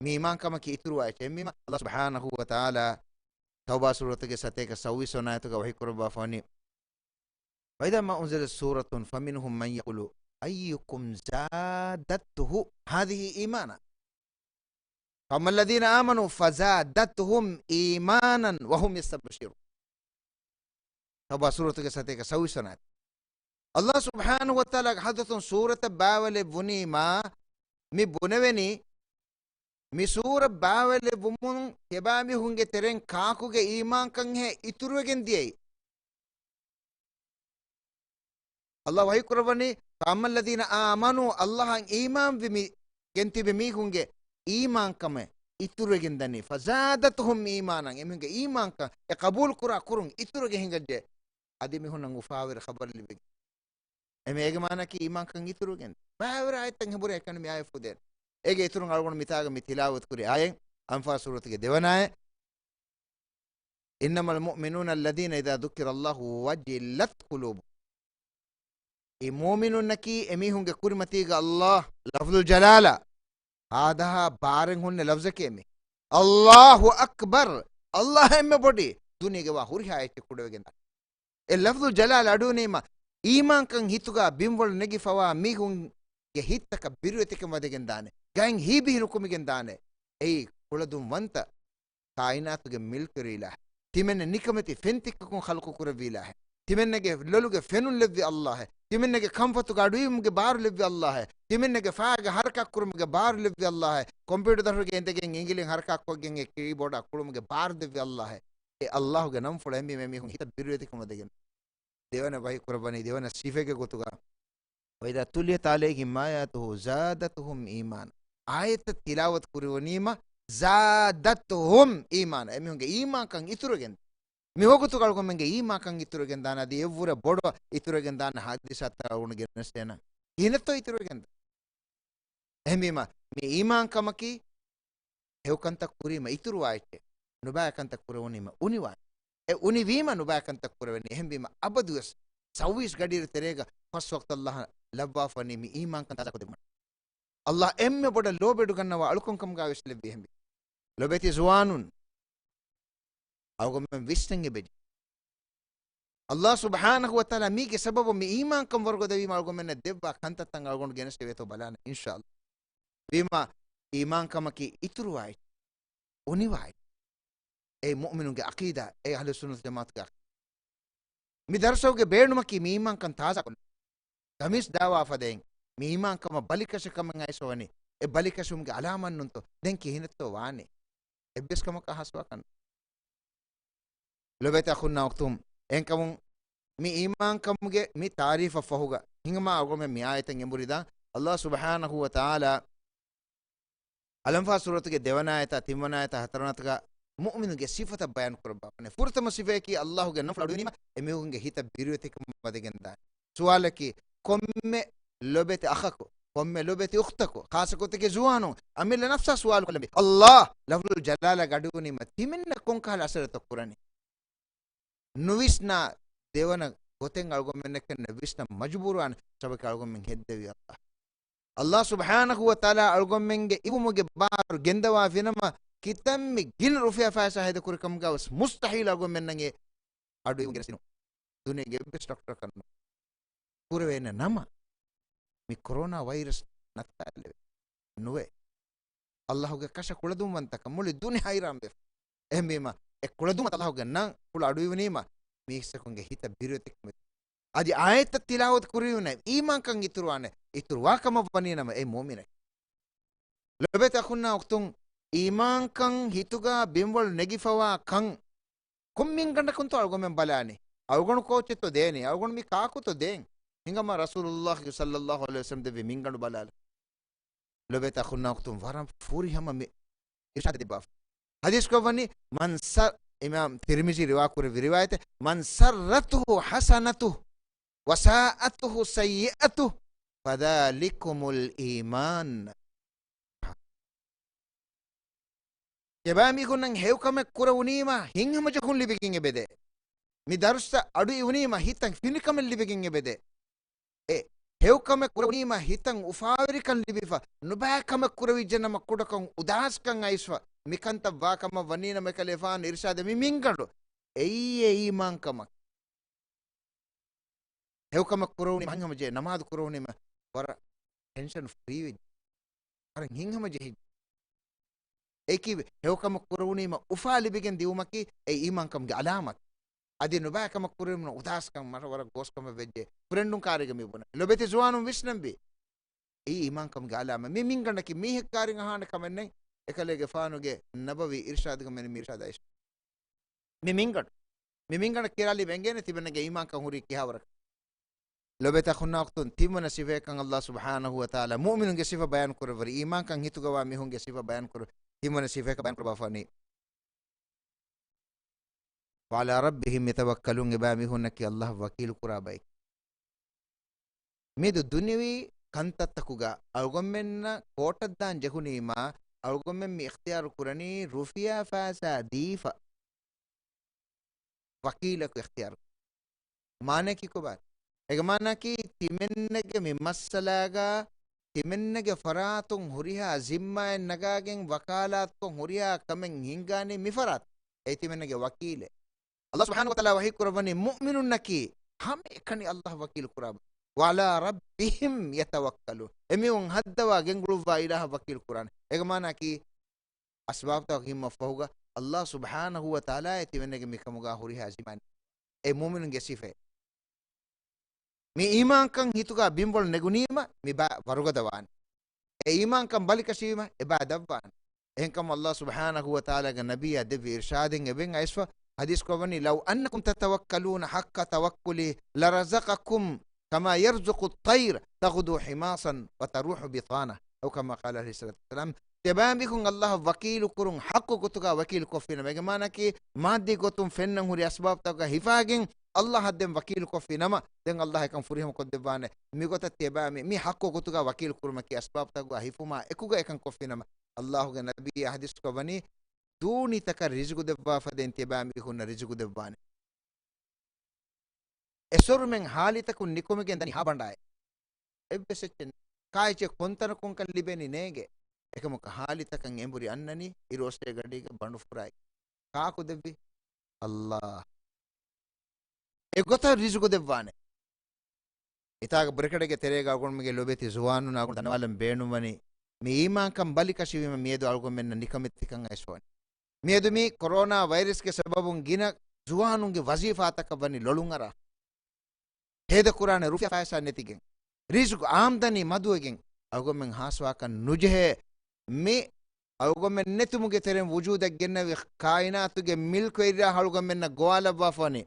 މި އީމާންކަމަކީ އިތުރުވާ އެއްޗެއް. އެހެންވީމަ، ﷲ ސުބްޙާނަހޫ ވަތަޢާލާ ތައުބާ ސޫރަތުގެ ސަތޭކަ ސައްވީސް ވަނަ އާޔަތުގަ ވަޙީ ކުރައްވާފަވަނީ، وإذا ما أنزلت سورة فمنهم من يقول أيكم زادته هذه إيمانا فأما الذين آمنوا فزادتهم إيمانا وهم يستبشرون. ތައުބާ ސޫރަތުގެ ސަތޭކަ ސައްވީސް ވަނަ އާޔަތު. ﷲ ސުބްޙާނަހޫ ވަތަޢާލާގެ ޙަޟްރަތުން ސޫރަތެއް ބާވައިލެއްވުނީމާ، މި ބުނެވެނީ، މި ސޫރަ ބާވައިލެއްވުމުން ތިޔަބައިމީހުންގެ ތެރެއިން ކާކުގެ އީމާންކަންހޭ އިތުރުވެގެން ދިޔައީ؟ ﷲ ވަޙީ ކުރައްވަނީ، فأما الذين آمنوا، ﷲއަށް އީމާންވި މި ގެންތިބި މީހުންގެ އީމާންކަމެއް އިތުރުވެގެން ދަނީ، فزادتهم إيمانا، އެމީހުންގެ އީމާންކަން އެ ޤަބޫލު ކުރާ ކުރުން އިތުރުވެގެން ހިނގައްޖެ. އަދި މީހުންނަށް އުފާވެރި ޚަބަރެއް ލިބިގެން. އެމެ އޭގެ މާނައަކީ އީމާންކަން އިތުރުވެގެން. ބައިވެރި އާޔަތްތައް ހެނބުރޭ އެކަނި މި އާޔަތް ފުދޭނެ. އޭގެ އިތުރުން އަޅުގަނޑު މިތާގަ މި ތިލާވަތު ކުރި އާޔަތް، އަންފާލް ސޫރަތުގެ ދެވަނަ އާޔަތް. إنما المؤمنون الذين إذا ذكر الله وجلت قلوبهم. އެ މުއުމިނުންނަކީ އެމީހުންގެ ކުރިމަތީގަ ﷲ ލަފްޒުލް ޖަލާލާ ހާދަހާ ބާރެއް ހުންނެ ލަފްޒެކޭ މި. الله أكبر، ﷲ އެންމެ ބޮޑި، ދުނިޔޭގެ ވާ ހުރިހާ އެއްޗެއް ކުޑަވެގެން ދާނެ. އެ ލަފްޒުލް ޖަލާލާ އަޑުއިވުނީމަ، އީމާންކަން ހިތުގަ ބިންވަޅު ނެގިފަވާ މީހުންގެ ހިތްތަކަށް ބިރުވެތިކަން ވަދެގެން ދާނެ. ގައިން ހީބިހި ނުކުމެގެން ދާނެ. އެއީ ކުޅަދުންވަންތަ ކާއިނާތުގެ މިލްކުވެރި އިލާހެއް. ތިމެންނަށް ނިކަމެތި ފެންތިއްކަކުން ޚަލްޤު ކުރެއްވި އިލާހެއް. ތިމެންނަގެ ލޮލުގެ ފެނުން ލެއްވި ﷲއެއް. ތިމެންނަގެ ކަންފަތުގަ އަޑުއިވުމުގެ ބާރު ލެއްވި ﷲއެއް. ތިމެންނަގެ ފައިގަ ހަރަކާތް ކުރުމުގެ ބާރު ލެއްވި ﷲއެއް. ކޮމްޕިއުޓަރ ދަށުގެ އިނދެގެން އިނގިލިން ހަރަކާތް ކޮށްގެން އެ ކީބޯޑާ ކުޅުމުގެ ބާރު ދެއްވި ﷲއެއް. އެ ﷲގެ ނަންފުޅަށް އެނބީމޭ މީހުން ހިތަށް ބިރުވެތިކަން ވަދެގެން. ދެވަނަ ވަޙީ ކުރައްވަނީ ދެވަނަ ސިފައިގެ ގޮތުގަ، وإذا تليت عليهم آياته زادتهم إيمانا. އާޔަތްތައް ތިލާވަތު ކުރެވުނީމަ، زادتهم إيمانا. އެމީހުންގެ އީމާންކަން އިތުރުވެގެން. މި ވަގުތުގަ އަޅުގަނޑުމެންގެ އީމާންކަން އިތުރުވެގެން ދާނެ. އަދި އެއްވުރެ ބޮޑަށް އިތުރުވެގެން ދާނެ ހާދިސާތައް އަޅުގަނޑު ގެނެސްދޭނަން. ކިހިނެއްތޯ އިތުރުވެގެން ދާނެ. އެހެންވީމަ، މި އީމާންކަމަކީ ހެޔޮކަންތައް ކުރީމަ އިތުރުވާ އެއްޗެއް، ނުބައިކަންތައް ކުރެވުނީމަ އުނިވާ. އެ އުނިވީމަ ނުބައިކަންތައް ކުރެވެނީ. އެހެންވީމަ އަބަދުވެސް ސައުވީސް ގަޑިއިރު ތެރޭގަ ފަސް ވަޤްތަށް ﷲ ލައްވާފަވަނީ މި އީމާންކަން ތާޒާކޮށްދެއްވުމަށް. ﷲ އެންމެ ބޮޑަށް ލޯބިވެޑިގަންނަވާ އަޅުކަންކަމުގަ ވެސް ލެއްވި. އެހެންވީ، ލޮބެތި ޒުވާނުން، އަޅުގަނޑުމެން ވިސްނަން އެބަޖެހޭ. ﷲ ސުބްޙާނަހޫ ވަތަޢާލާ މީގެ ސަބަބުން މި އީމާންކަން ވަރުގަދަވީމަ އަޅުގަނޑުމެންނަށް ދެއްވާ ކަންތައްތައް އަޅުގަނޑު ގެނެސްދެވޭތޯ ބަލާނަން އިންޝާﷲ. ވީމާ، އީމާންކަމަކީ އިތުރުވާ އެއްޗެއް، އުނިވާ އެއްޗެއް. އެއީ މުއުމިނުންގެ ޢަޤީދާ، އެއީ އަހްލުއްސުންނަތު ޖަމާޢަތުގެ ޢަޤީދާ. މި ދަރުސުގެ ބޭނުމަކީ މި އީމާންކަން ތާޒާކޮށްލުން. ދަމީސް ދާވާ ފަދައިން މި އީމާންކަމަށް ބަލިކަށި ކަމެއް އައިސްފަވަނީ. އެ ބަލިކަށުމުގެ އަލާމަތްނޫންތޯ؟ ދެން ކިހިނެއްތޯ ވާނީ؟ އެއްވެސް ކަމަކާ ހާސްވާކަށް ނޫން. ލޮބެތި އަޚުންނާ އުޚްތުން، އެހެންކަމުން މި އީމާންކަމުގެ މި ތާރީފަށް ފަހުގަ ހިނގަމާ އަޅުގަނޑުމެން މި އާޔަތަށް އެނބުރިދާން. ﷲ ސުބްޙާނަހޫ ވަތަޢާލާ އަލްއަންފާލް ސޫރަތުގެ ދެވަނަ އާޔަތާ، ތިންވަނަ އާޔަތާ، ހަތަރުވަނަ އާޔަތުގަ މުއުމިނުގެ ސިފަތައް ބަޔާން ކުރައްވާފަވަނީ. ފުރަތަމަ ސިފައަކީ ﷲގެ ނަންފުޅު އަޑުއިވުނީމަ އެމީހުންގެ ހިތަށް ބިރުވެތިކަން ވަދެގެން ދާނެ. ސުވާލަކީ، ކޮންމެ ލޮބެތި އަޚަކު، ކޮންމެ ލޮބެތި އުޚްތަކު، ޚާއްޞަކޮށް ތަކެއް ޒުވާނުން، އަމިއްލަ ނަފްސާ ސުވާލު ކޮށްލަންވީ، ﷲ ލަފްޒުލް ޖަލާލާގަ އަޑުއިވުނީމަ ތިމެންނަށް ކޮންކަހަލަ އަސަރެއްތޯ ކުރަނީ؟ ނުވިސްނާ ދެވަނަ ގޮތެއް އަޅުގަނޑުމެންނަކަށް ނުވިސްނަން މަޖުބޫރުވާނެ. ސަބަބަކީ އަޅުގަނޑުމެން ހެއްދެވީ ﷲ. ﷲ ސުބްޙާނަހޫ ވަތަޢާލާ އަޅުގަނޑުމެންގެ އިވުމުގެ ބާރު ގެންދަވާފިނަމަ، ކިތަންމެ ގިނަ ރުފިޔާ ފައިސާ ހޭދަކުރި ކަމުގަވެސް މުސްތަޙީލު އަޅުގަނޑުމެންނަށް އެ އަޑުއިވުން ގެނެސްދިނުން. ދުނިޔޭގެ އެއްވެސް ޑޮކްޓަރަކަށް ނުވޭ. ކުރެވޭނެ ނަމަ، މި ކޮރޯނާ ވައިރަސް ނައްތާލެވޭ. ނުވޭ. ﷲގެ ކަށަ ކުޅަދުންވަންތަކަން މުޅި ދުނިޔެ ހައިރާންވެފަ. އެހެންވީމަ، އެ ކުޅަދުންވަންތަ ﷲގެ ނަން ފުޅު އަޑުއިވުނީމަ، މީސްތަކުންގެ ހިތަށް ބިރުވެތިކަމެއް. އަދި އާޔަތްތައް ތިލާވަތު ކުރެވުނީމަ، އީމާންކަން އިތުރުވާނެ، އިތުރުވާ ކަމަށް ވަނީ ނަމަ، އެ މުއުމިނެއް. ލޮބެތި އަޚުންނާ އުޚްތުން، އީމާންކަން ހިތުގަ ބިންވަޅު ނެގިފަވާ ކަން ކޮން މިންގަނޑަކުންތޯ އަޅުގަމެން ބަލާނީ؟ އަޅުގަނޑު ކޯޗެއްތޯ ދޭނީ؟ އަޅުގަނޑު މި ކާކުތޯ ދޭން؟ ހިނގަމާ ރަސޫލުﷲ ޞައްލަﷲ ޢަލައިހި ވަސައްލަމް ދެއްވި މިންގަނޑު ބަލާލަ. ލޮބެތި އަޚުންނާ އުޚްތުން، ވަރަށް ފުރިހަމަ މި އިރްޝާދެއް ދެއްވާފަ. ޙަދީޘް ކޮށްވަނީ، މަން ސަ-، އިމާމް ތިރްމިޒީ ރިވާކުރެއްވި ރިވާޔަތެއް، "من سرته حسنته وساءته سيئته فذلكم الإيمان." ތިޔަބައިމީހުންނަށް ހެޔޮކަމެއް ކުރެވުނީމަ ހިތްހަމަޖެހުން ލިބިގެން އެބަދޭ. މި ދަރުސްތައް އަޑުއިވުނީމަ ހިތަށް ފިނިކަމެއް ލިބިގެން އެބަދޭ. އެ ހެޔޮކަމެއް ކުރެވުނީމަ ހިތަށް އުފާވެރިކަން ލިބިފަ، ނުބައި ކަމެއް ކުރެވިއްޖެނަމަ ކުޑަކޮށް އުދާސްކަން އައިސްފަ، މިކަންތައް ވާ ކަމަށް ވަނީނަމަ އެކަލޭގެފާނު އިރްޝާދެއް މި މިންގަނޑު. އެއީ އެ އީމާންކަމަށް. ހެޔޮކަމެއް ކުރެވުނީމަ ހިތްހަމަޖެހޭ، ނަމާދު ކުރެވުނީމަ ވަރަށް ޓެންޝަން ފްރީވެއްޖެ. ވަރަށް ހިތްހަމަޖެހިއްޖެ. އެކި ހެޔޮކަމެއް ކުރެވުނީމަ އުފާ ލިބިގެން ދިއުމަކީ އެ އީމާންކަމުގެ އަލާމަތް. އަދި ނުބައި ކަމެއް ކުރެވުނު އުދާސްކަން މަށަށް ވަރަށް ގޯސްކަމެއް ވެއްޖެ. ފުރެންޑުން ކާރީގަ މި ބުނެ. ލޮބެތި ޒުވާނުން ވިސްނަންވީ. އެއީ އީމާންކަމުގެ އަލާމަތް. މި މިންގަނޑަކީ މީހެއް ކާރިން އަހާނެ ކަމެއް ނެތް. އެކަލޭގެފާނުގެ ނަބަވީ އިރްޝާދުގަ މެނި މި އިރްޝާދާ އިސް. މި މިންގަނޑު. މި މިންގަނޑަށް ކިޔާލީ ވެނގޭނެ ތިމަންނަގެ އީމާންކަން ހުރީ ކިހާވަރަކަށް. ލޮބެތި އަޚުންނާ އުޚްތުން، ތިންވަނަ ސިފައަކަށް ﷲ ސުބްޙާނަހޫ ވަތަޢާލާ މުއުމިނުންގެ ސިފަ ބަޔާން ކުރެއްވި. އީމާންކަން ހިތުގަވާ މީހުންގެ ސިފަ ބަޔާން ކުރު. ތިންވަނަ ސިފައަކަށް ބަޔާން ކުރައްވާފަ ވަނީ، "وعلى ربهم يتوكلون." އެބައިމީހުންނަކީ ﷲ އަށް ވަކީލު ކުރާ ބައެއް. މިއަދު ދުނިޔަވީ ކަންތައްތަކުގަ އަޅުގަނޑުމެންނަށް ކޯޓަށް ދާން ޖެހުނީމާ، އަޅުގަނޑުމެން މި އިޚްތިޔާރު ކުރަނީ ރުފިޔާ ފައިސާ ދީފަ ވަކީލަކު އިޚްތިޔާރު. މާނައަކީ ކޮބާ؟ އޭގެ މާނައަކީ ތިމެންނެގެ މި މައްސަލާގަ ތިމެންނެގެ ފަރާތުން ހުރިހާ ޒިންމާއެއް ނަގާގެން ވަކާލާތުކޮށް ހުރިހާ ކަމެއް ހިންގާނީ މި ފަރާތު. އެ ތިމެންނެގެ ވަކީލެއް. ﷲ ސުބްޙާނަހޫ ވަތަޢާލާ ވަޙީ ކުރައްވަނީ މުއުމިނުންނަކީ ހަމައެކަނި ﷲ ވަކީލު ކުރާ. "وعلى ربهم يتوكلون." އެމީހުން ހައްދަވާ ގެންގުޅުއްވާ އިލާހަށް ވަކީލު ކުރާނެ. އޭގެ މާނައަކީ އަސްބާބުތަކަކީ މަށްފަހުގަ ﷲ ސުބްޙާނަހޫ ވަތަޢާލާ އެ ތިމެންނެގެ މިކަމުގަ ހުރިހާ ޒިންމާ. އެ މުއުމިނުންގެ ސިފައެއް. މި އީމާންކަން ހިތުގަ ބިންވަޅު ނެގުނީމަ މި ބަ-، ވަރުގަދަވާނެ. އެ އީމާންކަން ބަލިކަށީމަ އެބަ ދައްވާނެ. އެހެންކަމުން ﷲ ސުބްޙާނަހޫ ވަތަޢާލާގެ ނަބިއްޔާ ދެއްވި އިރްޝާދެއް އެބައިން އައިސްފަ ޙަދީޘް ކޮށްވަނީ، "لو أنكم تتوكلون حق توكله لرزقكم كما يرزق الطير تغدو خماصا وتروح بطانا." أو كما قال عليه الصلاة والسلام. ތިޔަބައިމީހުން ﷲ އަށް ވަކީލު ކުރުން ޙައްޤު ގޮތުގަ ވަކީލު ކޮށްފިނަމަ، އޭގެ މާނައަކީ މާއްދީ ގޮތުން ފެންނަން ހުރި އަސްބާބުތަކުގަ ހިފާގެން ﷲ އަށް ދެން ވަކީލު ކޮށްފިނަމަ، ދެން ﷲ އެކަން ފުރިހަމަ ކޮށްދެއްވާނެ. މިގޮތަށް ތިޔަބައިމީ މި ޙައްޤު ގޮތުގަ ވަކީލު ކުރުމަކީ އަސްބާބުތަކުގަ ހިފުމާ އެކުގަ އެކަން ކޮށްފިނަމަ. ﷲ ގެ ނަބިއްޔާ ޙަދީޘް ކޮށްވަނީ، ދޫނިތަކަށް ރިޒުގު ދެއްވާފަދައިން ތިޔަބައިމީހުންނަށް ރިޒުގު ދެއްވާނެ. އެސޮރުމެން ހާލިތަކުން ނިކުމެގެން ދަނީ ހާބަނޑާއެއް. އެއްވެސް އެއްޗެއް ނެތް. ކާއެއްޗެއް ކޮންތަނަކުންކަން ލިބެނީ ނޭނގެ. އެކަމަކު ހާލިތަކަށް އެނބުރި އަންނަނީ އިރުއޮއްސޭގަޑީގަ ބަނޑު ފުރާއި. ކާކު ދެއްވި؟ ﷲ. އެގޮތަށް ރިޒުގު ދެއްވާނެ. މިތާގަ ބްރެކެޓްގެ ތެރޭގަ އަޅުގަނޑުމެންގެ ލޮބެތި ޒުވާނުންނަށް އަޅުގަނޑު ދަންނަވާލަން ބޭނުންވަނީ، މި އީމާންކަން ބަލިކަށިވީމަ މިއަދު އަޅުގަނޑުމެންނަށް ނިކަމެތިކަން އައިސްފަވަނީ. މިއަދު މި ކޮރޯނާ ވައިރަސްގެ ސަބަބުން ގިނަ ޒުވާނުންގެ ވަޒީފާތަކަށް ވަނީ ލޮޅުންއަރާ. ހޭދަކުރާނެ ރުފިޔާ ފައިސާ ނެތިގެން. ރިޒުގު އާމްދަނީ މަދުވެގެން. އަޅުގަނޑުމެން ހާސްވާކަށް ނުޖެހޭ. މި އަޅުގަނޑުމެން ނެތުމުގެ ތެރެއިން ވުޖޫދަށް ގެންނެވި ކާއިނާތުގެ މިލްކުވެރިޔާ އަޅުގަނޑުމެންނަށް ގޮވާލައްވާފަވަނީ.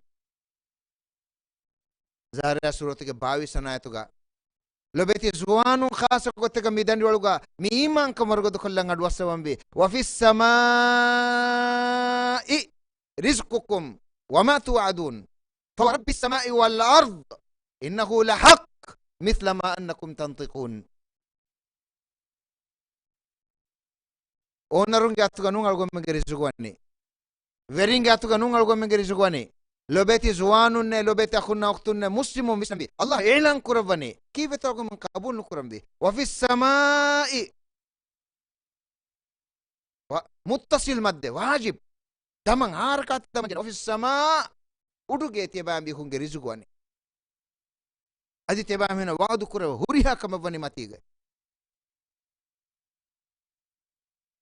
ޒާރިޔާ ސޫރަތުގެ ބާވީސް ވަނަ އާޔަތުގަ ލޮބެތި ޒުވާނުން ޚާއްޞަ ގޮތެއްގަ މި ދަނޑިވަޅުގަ މި އީމާންކަން ވަރުގަދަކޮށްލަން އަޑުއައްސަވަންވީ. وفي السماء رزقكم وما توعدون فورب السماء والأرض إنه لحق مثل ما أنكم تنطقون. އޯނަރުންގެ އަތުގަ ނޫން އަޅުގަނޑުމެންގެ ރިޒުގު ވަނީ. ވެރިންގެ އަތުގަ ނޫން އަޅުގަނޑުމެންގެ ރިޒުގު ވަނީ. ލޮބެތި ޒުވާނުންނޭ، ލޮބެތި އަޚުންނާ އުޚްތުންނޭ، މުސްލިމުން ވިސްނަންވީ. ﷲ އިޢުލާން ކުރައްވަނީ. ކީއްވެތޯ އަޅުގަނޑުމެން ޤަބޫލު ނުކުރަންވީ؟ وفي السماء. މުއްތަޞިލް މައްދެއް، ވާޖިބް. ދަމަން ހަރަކާތް ދަމަން ޖެހޭ. وفي السماء. އުޑުގައި ތިޔަބައިމީހުންގެ ރިޒުގު ވަނީ. އަދި ތިޔަބައިމީހުންނަށް ވަޢުދު ކުރެވޭ ހުރިހާ ކަމެއް ވަނީ މަތީގައި.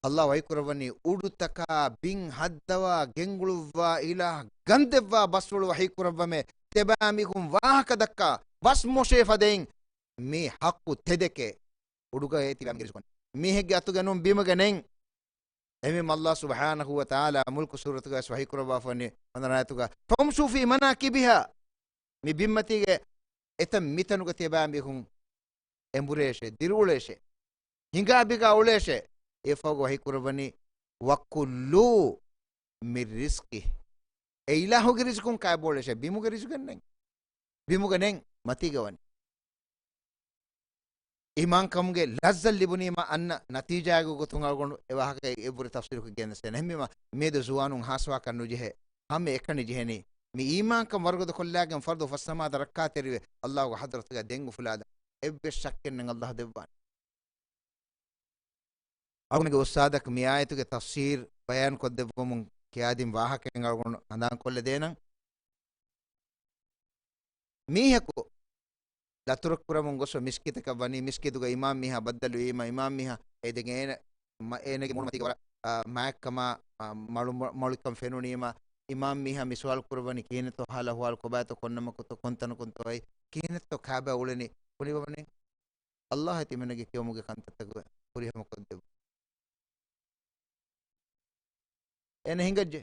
ﷲ ވަޙީ ކުރައްވަނީ އުޑުތަކާ ބިން ހައްދަވާ ގެންގުޅުއްވާ އިލާހް ގަންދެއްވާ ބަސްފުޅު ވަޙީ ކުރައްވަމޭ، ތިޔަބައިމީހުން ވާހަކަ ދައްކާ ބަސް މޮށޭ ފަދައިން މި ޙައްޤު ތެދެކޭ. އުޑުގައި ތިޔަބައިމީހުންގެ ރިޒުގު ވަނީ. މީހެއްގެ އަތުގަ ނޫން، ބިމުގަ ނެތް. އެހެންވީމަ ﷲ ސުބްޙާނަހޫ ވަތަޢާލާ މުލްކު ސޫރަތުގައި ވަޙީ ކުރައްވާފަ ވަނީ ހަނދާން އާޔަތުގަ، "ފަމްޝޫ ފީ މަނާކިބިހާ." މި ބިންމަތީގެ އެތަން މިތަނުގަ ތިޔަބައިމީހުން އެނބުރޭށޭ، ދިރިއުޅޭށޭ، ހިނގާ ބިގާ އުޅޭށޭ. އެއަށްފަހުގަ ވަޙީ ކުރައްވަނީ، "ވަކުލޫ މިން ރިޒްޤި." އެ އިލާހުގެ ރިޒުޤުން ކާބޯޅޭށޭ، ބިމުގެ ރިޒުޤެއް ނެތް. ބިމުގަ ނެތް، މަތީގަ ވަނީ. އީމާންކަމުގެ ލައްޒަތް ލިބުނީމަ އަންނަ ނަތީޖާގެ ގޮތުން އަޅުގަނޑު އެ ވާހަކަ އެއްވުރެ ތަފްސީލުކޮށް ގެންދަސް. އެހެންވީމަ މިއަދު ޒުވާނުން ހާސްވާކަށް ނުޖެހޭ. ހަމަ އެކަނި ޖެހެނީ މި އީމާންކަން ވަރުގަދަ ކޮށްލާގެން ފަރުޟު ފަސް ނަމާދަށް ރައްކާތެރިވެ، ﷲގެ ޙަޟްރަތުގަ ދެން އުފުލާލަން. އެއްވެސް ޝައްކެއް ނެތް، ﷲ ދެއްވާނެ. އަޅުގަނޑުގެ އުސްތާޛަކު މި އާޔަތުގެ ތަފްސީރު ބަޔާން ކޮށްދެއްވަމުން ކިޔާދިން ވާހަކައެއް އަޅުގަނޑު ހަނދާން ކޮށްލަދޭނަން. މީހަކު ލަތުރެއް ކުރަމުން ގޮސް މިސްކިތަކަށް ވަނީ، މިސްކިތުގަ އިމާމް މީހާ ބައްދަލުވީމަ، އިމާމް މީހާ އެދެގެން އޭނަ، މަ-، އޭނަގެ މޫނުމަތީގަ ވަރަށް، އާ، މާތްކަމާ، އާ، މަޅު-، މަ-، މަޅުކަން ފެނުނީމަ، އިމާމް މީހާ މި ސުވާލު ކުރައްވަނީ ކިހިނެއްތޯ ހާލު އަހުވާލު، ކޮބާތޯ ކޮންނަމަކުތޯ ކޮންތަނަކުންތޯ އައި، ކިހިނެއްތޯ ކާބައި އުޅެނީ، ކުނިބަވަނީ. ﷲ ތިމަންނަގެ ކިޔަމުގެ ކަންތައްތަކުގެ ފުރިހަމަ ކޮށްދެއްވު. އޭނަ ހިނގައްޖެ.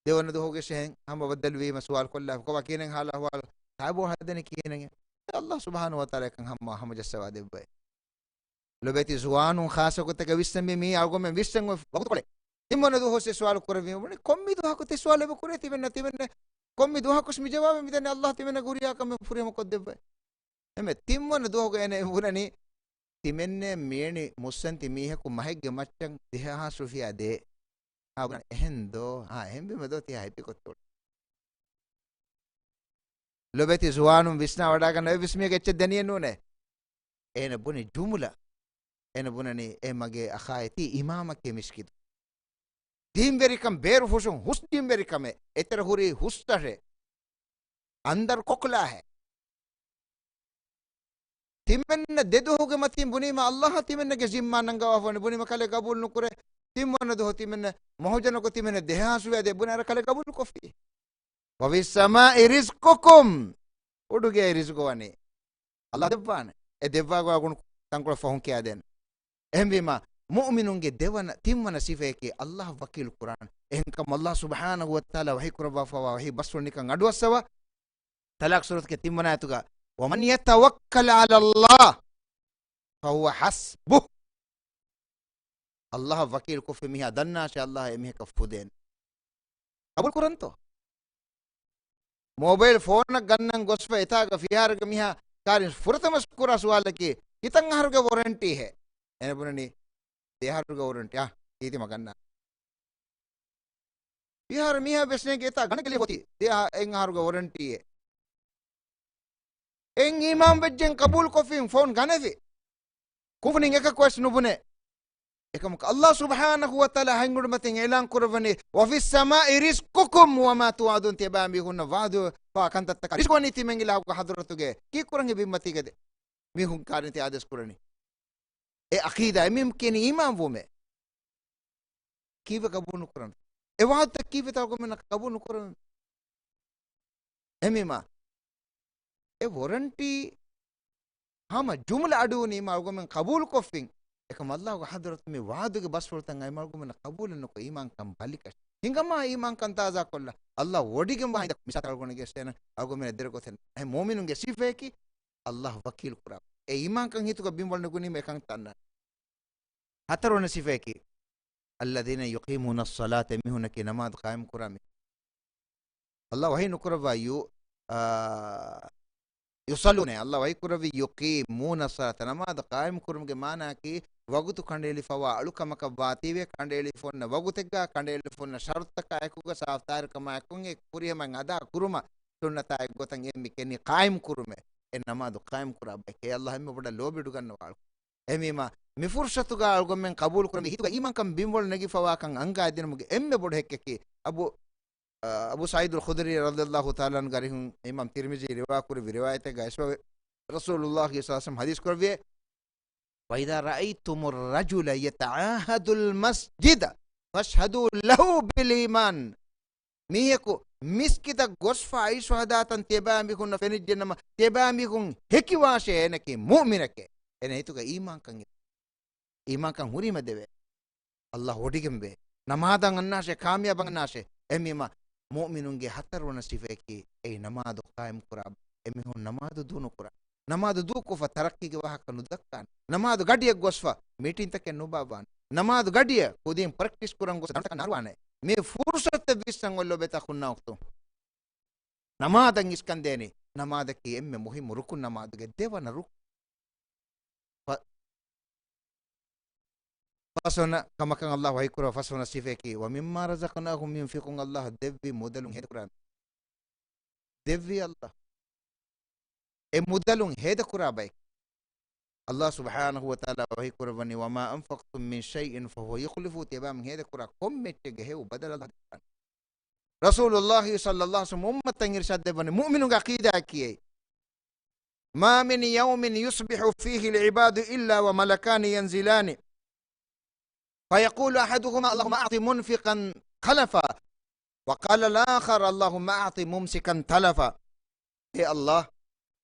ދެވަނަ ދުވަހުގެ ޝެހެން ހަމަ ބައްދަލުވީމަ ސުވާލު ކޮށްލާފަ ކޮބާ ކިހިނެއް ހާލު އަހުވާލު؟ ކާބޯ ހަދަނީ ކިހިނެއް؟ ﷲ ސުބްޙާނަހޫ ވަތަޢާލާ އެކަން ހަމަ ހަމަޖައްސަވާ ދެއްވައި. ލޮބެތި ޒުވާނުން ޚާއްޞަ ގޮތެއްގަ ވިސްނަންވީ މީ އަޅުގަނޑުމެން ވިސްނަން އޮތް ވަގުތުކޮޅެއް. ތިންވަނަ ދުވަހު އޮއްސޭ ސުވާލު ކުރެއްވީމަ ބުނި ކޮންމެ ދުވަހަކު ތި ސުވާލު އެބަ ކުރޭ ތިމެންނަ، ތިމެންނަ ކޮންމެ ދުވަހަކުސް މި ޖަވާބެއް މިދަނީ ﷲ ތިމެންނަ ހުރިހާ ކަމެއް ފުރިހަމަ ކޮށްދެއްވައި. އެމެ ތިންވަނަ ދުވަހުގަ އޭނަ ބުނަނީ، ތިމެންނޭ މިއެނި މުއްސަންތި މީހަކު މަހެއްގެ މައްޗަށް ދެހާސް ރުފިޔާ ދޭ. އާ، ބުނަނީ އެހެން ދޯ؟ އާ، އެހެން ބީމަ ދޯ ތި ހައިޕި ކޮށްތޯޅު. ލޮބެތި ޒުވާނުން ވިސްނާ ވަޑާގަންނަ އެއްވެސް މީހަކަށް އެއްޗެއް ދެނީއެއް ނޫނޭ. އޭނަ ބުނި ޖުމުލަ. އޭނަ ބުނަނީ އޭ މަގޭ އަޚާ އެތީ އިމާމަކޭ މިސްކިތު. ދީންވެރިކަން ބޭރު ފުށުން ހުސް ދީންވެރިކަމެއް. އެތެރެ ހުރީ ހުސް ތަށެއް. އަންދަރު ކޮކްލާހެއް. ތިމެންނަ ދެ ދުވަހުގެ މަތީން ބުނީމަ ﷲ ތިމެންނަގެ ޒިންމާ ނަންގަވާފަ ވަނީ ބުނީމަ ކަލޭ ގަބޫލު ނުކުރޭ. ތިންވަނަ ދުވަހު ތިމެންނަ މަހުޖަނަކޮށް ތިމެންނަ ދެހާސް ރުފިޔާ ދޭ ބުނީމަ ކަލޭ ގަބޫލު ކޮށްފި. وَفِي السَّمَاءِ رِزْقُكُمْ. އުޑުގައި ރިޒުގު ވަނީ. ﷲ ދެއްވާނެ. އެ ދެއްވާ ގޮތް އަޅުގަނޑު ތަންކޮޅެއް ފަހުން ކިޔާދޭނެ. އެހެންވީމަ، މުއުމިނުންގެ ދެވަނަ، ތިންވަނަ ސިފައަކީ ﷲ ވަކީލު ކުރާން. އެހެންކަމުން ﷲ ސުބްޙާނަހޫ ވަތަޢާލާ ވަޙީ ކުރައްވާފައިވާ ވަޙީ ބަސްފުޅު ނިކަން އަޑުއައްސަވާ. ޠަލާޤު ސޫރަތުގެ ތިންވަނަ އާޔަތުގަ، وَمَنْ يَتَوَكَّلْ عَلَى اللَّهِ فَهُوَ حَسْبُهُ. ﷲ އަށް ވަކީލު ކޮށްފި މީހާ ދަންނާށޭ ﷲ އެމީހަކަށް ފުދޭނެ. ޤަބޫލު ކުރަންތޯ؟ މޮބައިލް ފޯނަށް ގަންނަން ގޮސްފަ އެތާގަ ފިހާރަގަ މީހާ ކާރިން ފުރަތަމަ ކުރާ ސުވާލަކީ، ކިތަން އަހަރުގެ ވޮރަންޓީހޭ؟ އޭނަ ބުނަނީ، ދެ އަހަރުގެ ވޮރަންޓީ. އާ، ކީރިތި މަ ގަންނާ. ފިހާރަ މީހާ ވެސް ނޭނގެ އެތާ ގަނެގެ ލިޔެފަ އޮތީ ދެ އަހަ-، އެއް އަހަރުގެ ވޮރަންޓީއެއް. އެއް އީމާން ވެއްޖެން ޤަބޫލު ކޮށްފިން ފޯން ގަނެފި. ކުފުނިން އެކަކު ވެސް ނުބުނޭ. އެކަމަކު ﷲ ސުބްޙާނަހޫ ވަތަޢާލާ ހަތް އުޑުމަތިން އިޢުލާން ކުރައްވަނީ، وَفِي السَّمَاءِ رِزْقُكُمْ وَمَا تُوعَدُونَ. ތިޔަބައިމީހުންނަށް ވަޢުދު ވާ ކަންތައްތަކާ ރިޒްޤު ވަނީ ތިމަން އިލާހުގެ ޙަޟްރަތުގައި. ކީއްކުރަން އެ ބިންމަތީގަ ދެ މީހުން ކާރިން ތި އާދޭސް ކުރަނީ؟ އެ ޢަޤީދާ، އެ މީހުން ކިޔަނީ އީމާން ވުމޭ. ކީއްވެ ޤަބޫލު ނުކުރަން؟ އެ ވަޢުދުތައް ކީއްވެތަ އަޅުގަނޑުމެންނަށް ޤަބޫލު ނުކުރަން؟ އެހެންވީމަ، އެ ވޮރަންޓީ ހަމަ ޖުމްލަ އަޑުވުނީމަ އަޅުގަނޑުމެން ޤަބޫލު ކޮށްފިން. އެކަމަ ﷲގެ ޙަޟްރަތު މި ވަޢުދުގެ ބަސްފުޅުތައް އައިމަ އަޅުގަނޑުމެންނަށް ޤަބޫލެއް ނުކޮށް އީމާންކަން ބަލިކަށި. ހިނގަމާ އީމާންކަން ތާޒާކޮށްލަ. ﷲ ވޮޑިގެން ވާ ހިނދަކު މިސާލަކަށް އަޅުގަނޑު ގެއްސޭނަ އަޅުގަނޑުމެން ދެރަ ގޮތެއް ނެތް. އެހެން މުއުމިނުންގެ ސިފައަކީ ﷲ ވަކީލު ކުރާ. އެ އީމާންކަން ހިތުގަ ބިންވަޅު ނުގުނީމަ އެކަން ތަންނަ. ހަތަރުވަނަ ސިފައަކީ، الَّذِينَ يُقِيمُونَ الصَّلَاةَ، އެމީހުންނަކީ ނަމާދު ޤާއިމް ކުރާ މީހުން. ﷲ ވަޙީ ނުކުރައްވާ، ޔު-، އާ، يُصَلُّونَ، ﷲ ވަޙީ ކުރެއްވި، يُقِيمُونَ الصَّلَاةَ، ނަމާދު ޤާއިމް ކުރުމުގެ މާނައަކީ، ވަގުތު ކަނޑައެޅިފަވާ އަޅުކަމަކަށް ވާތީވެ، ކަނޑައެޅިފަ އޮންނަ ވަގުތެއްގަ، ކަނޑައެޅިފަ އޮންނަ ޝަރުޠުތަކާ އެކުގަ، ސާފުތާހިރުކަމާ އެކު އެ ފުރިހަމައިން އަދާ ކުރުމަށް ސުންނަތާ އެއްގޮތަށް އެ މި ކިޔަނީ ޤާއިމް ކުރުމޭ. އެ ނަމާދު ޤާއިމް ކުރާ ބައެއް. އެ ﷲ އެންމެ ބޮޑަށް ލޯބި އުޑުގަންނަވާ އަޅު. އެހެންވީމަ، މި ފުރުޞަތުގަ އަޅުގަނޑުމެން ޤަބޫލު ކުރަންވީ ހިތުގަ އީމާންކަން ބިންވަޅު ނެގިފަވާކަން އަންގާދިނުމުގެ އެންމެ ބޮޑު ހެއްކަކީ، އަބު، އަ، އަބޫ ސަޢީދުލް ޚުދްރީ ރަޟިޔަﷲ ތަޢާލާ ޢަންހުގެ އަރިހުން އިމާމް ތިރްމިޒީ ރިވާކުރެއްވި ރިވާޔަތެއްގައި ރަސޫލުﷲ ޞައްލަﷲ ޢަލައިހި ވަސައްލަމަ ޙަދީޘް ކުރެއްވި، وَإِذَا رَأَيْتُمُ الرَّجُلَ يَتَعَاهَدُ الْمَسْجِدَ فَاشْهَدُوا لَهُ بِالْإِيمَانِ. މީހަކު މިސްކިތަށް ގޮސްފަ އައިސްފަ ހަދާތަން ތިޔަބައިމީހުންނަށް ފެނިއްޖެނަމަ، ތިޔަބައިމީހުން ހެކިވާށޭ އޭނަކީ މުއުމިނެކޭ. އޭނަ ހިތުގަ އީމާންކަން އެ. އީމާންކަން ހުރީމަ ދެވޭ. އައްލާހު ވޮޑިގެންވޭ. ނަމާދަށް އަންނާށޭ، ކާމިޔާބަށް އަންނާށޭ. އެހެންވީމަ، މުއުމިނުންގެ ހަތަރުވަނަ ސިފައަކީ، އެއީ ނަމާދު ޤާއިމް ކުރާ، އެމީހުން ނަމާދު ދޫނުކުރާ. ނަމާދު ދޫކޮށްފަ ތަރައްޤީގެ ވާހަކަ ނުދައްކާނެ. ނަމާދު ގަޑިއަށް ގޮސްފަ މީޓިންތަކެއް ނުބާއްވާނެ. ނަމާދު ގަޑިއަށް ކުދިން ޕްރެކްޓިސް ކުރަން ގޮސް ދަނޑުތަކަށް ނާރުވާނެ. މި ފުރުޞަތުތައް ވިއްސަން އޮތް ލޮބެތަ އަޚުންނާ އުޚްތުން. ނަމާދަށް އިސްކަން ދޭނީ. ނަމާދަކީ އެންމެ މުހިއްމު ރުކުން، ނަމާދުގެ ދެވަނަ ރުކުން. ފަ-، ފަސްވަނަ ކަމަކަށް އައްލާހު ވަޙީކުރާ ފަސްވަނަ ސިފައަކީ، "وَمِمَّا رَزَقْنَاهُمْ يُنْفِقُونَ." އައްލާހު ދެއްވި މުދަލުން ހޭދަކުރާ. ދެއްވީ އައްލާހު. އެ މުދަލުން ހޭދަކުރާ ބައެއް. އައްލާހު ސުބްޙާނަހު ވަތަޢާލާ ވަޙީކުރައްވަނީ، "وَمَا أَنْفَقْتُمْ مِنْ شَيْءٍ فَهُوَ يُخْلِفُهُ." ތިޔަބައިމީހުން ހޭދަކުރާ ކޮންމެ އެއްޗެއްގެ ހެޔޮ ބަދަލު އައްލާހު ދެއްވާނެ. ރަސޫލުއްލާހި ޞައްލައްލާހު ޢަލައިހި ވަސައްލަމަ އުއްމަތަށް އިރުޝާދު ދެއްވަނީ، މުއުމިނުންގެ ޢަޤީދާއަކީ އެއީ. "ما من يوم يصبح فيه العباد إلا وملكان ينزلان فيقول أحدهما: اللهم أعط منفقا خلفا، وقال الآخر: اللهم أعط ممسكا تلفا." އޭ އައްލާހް،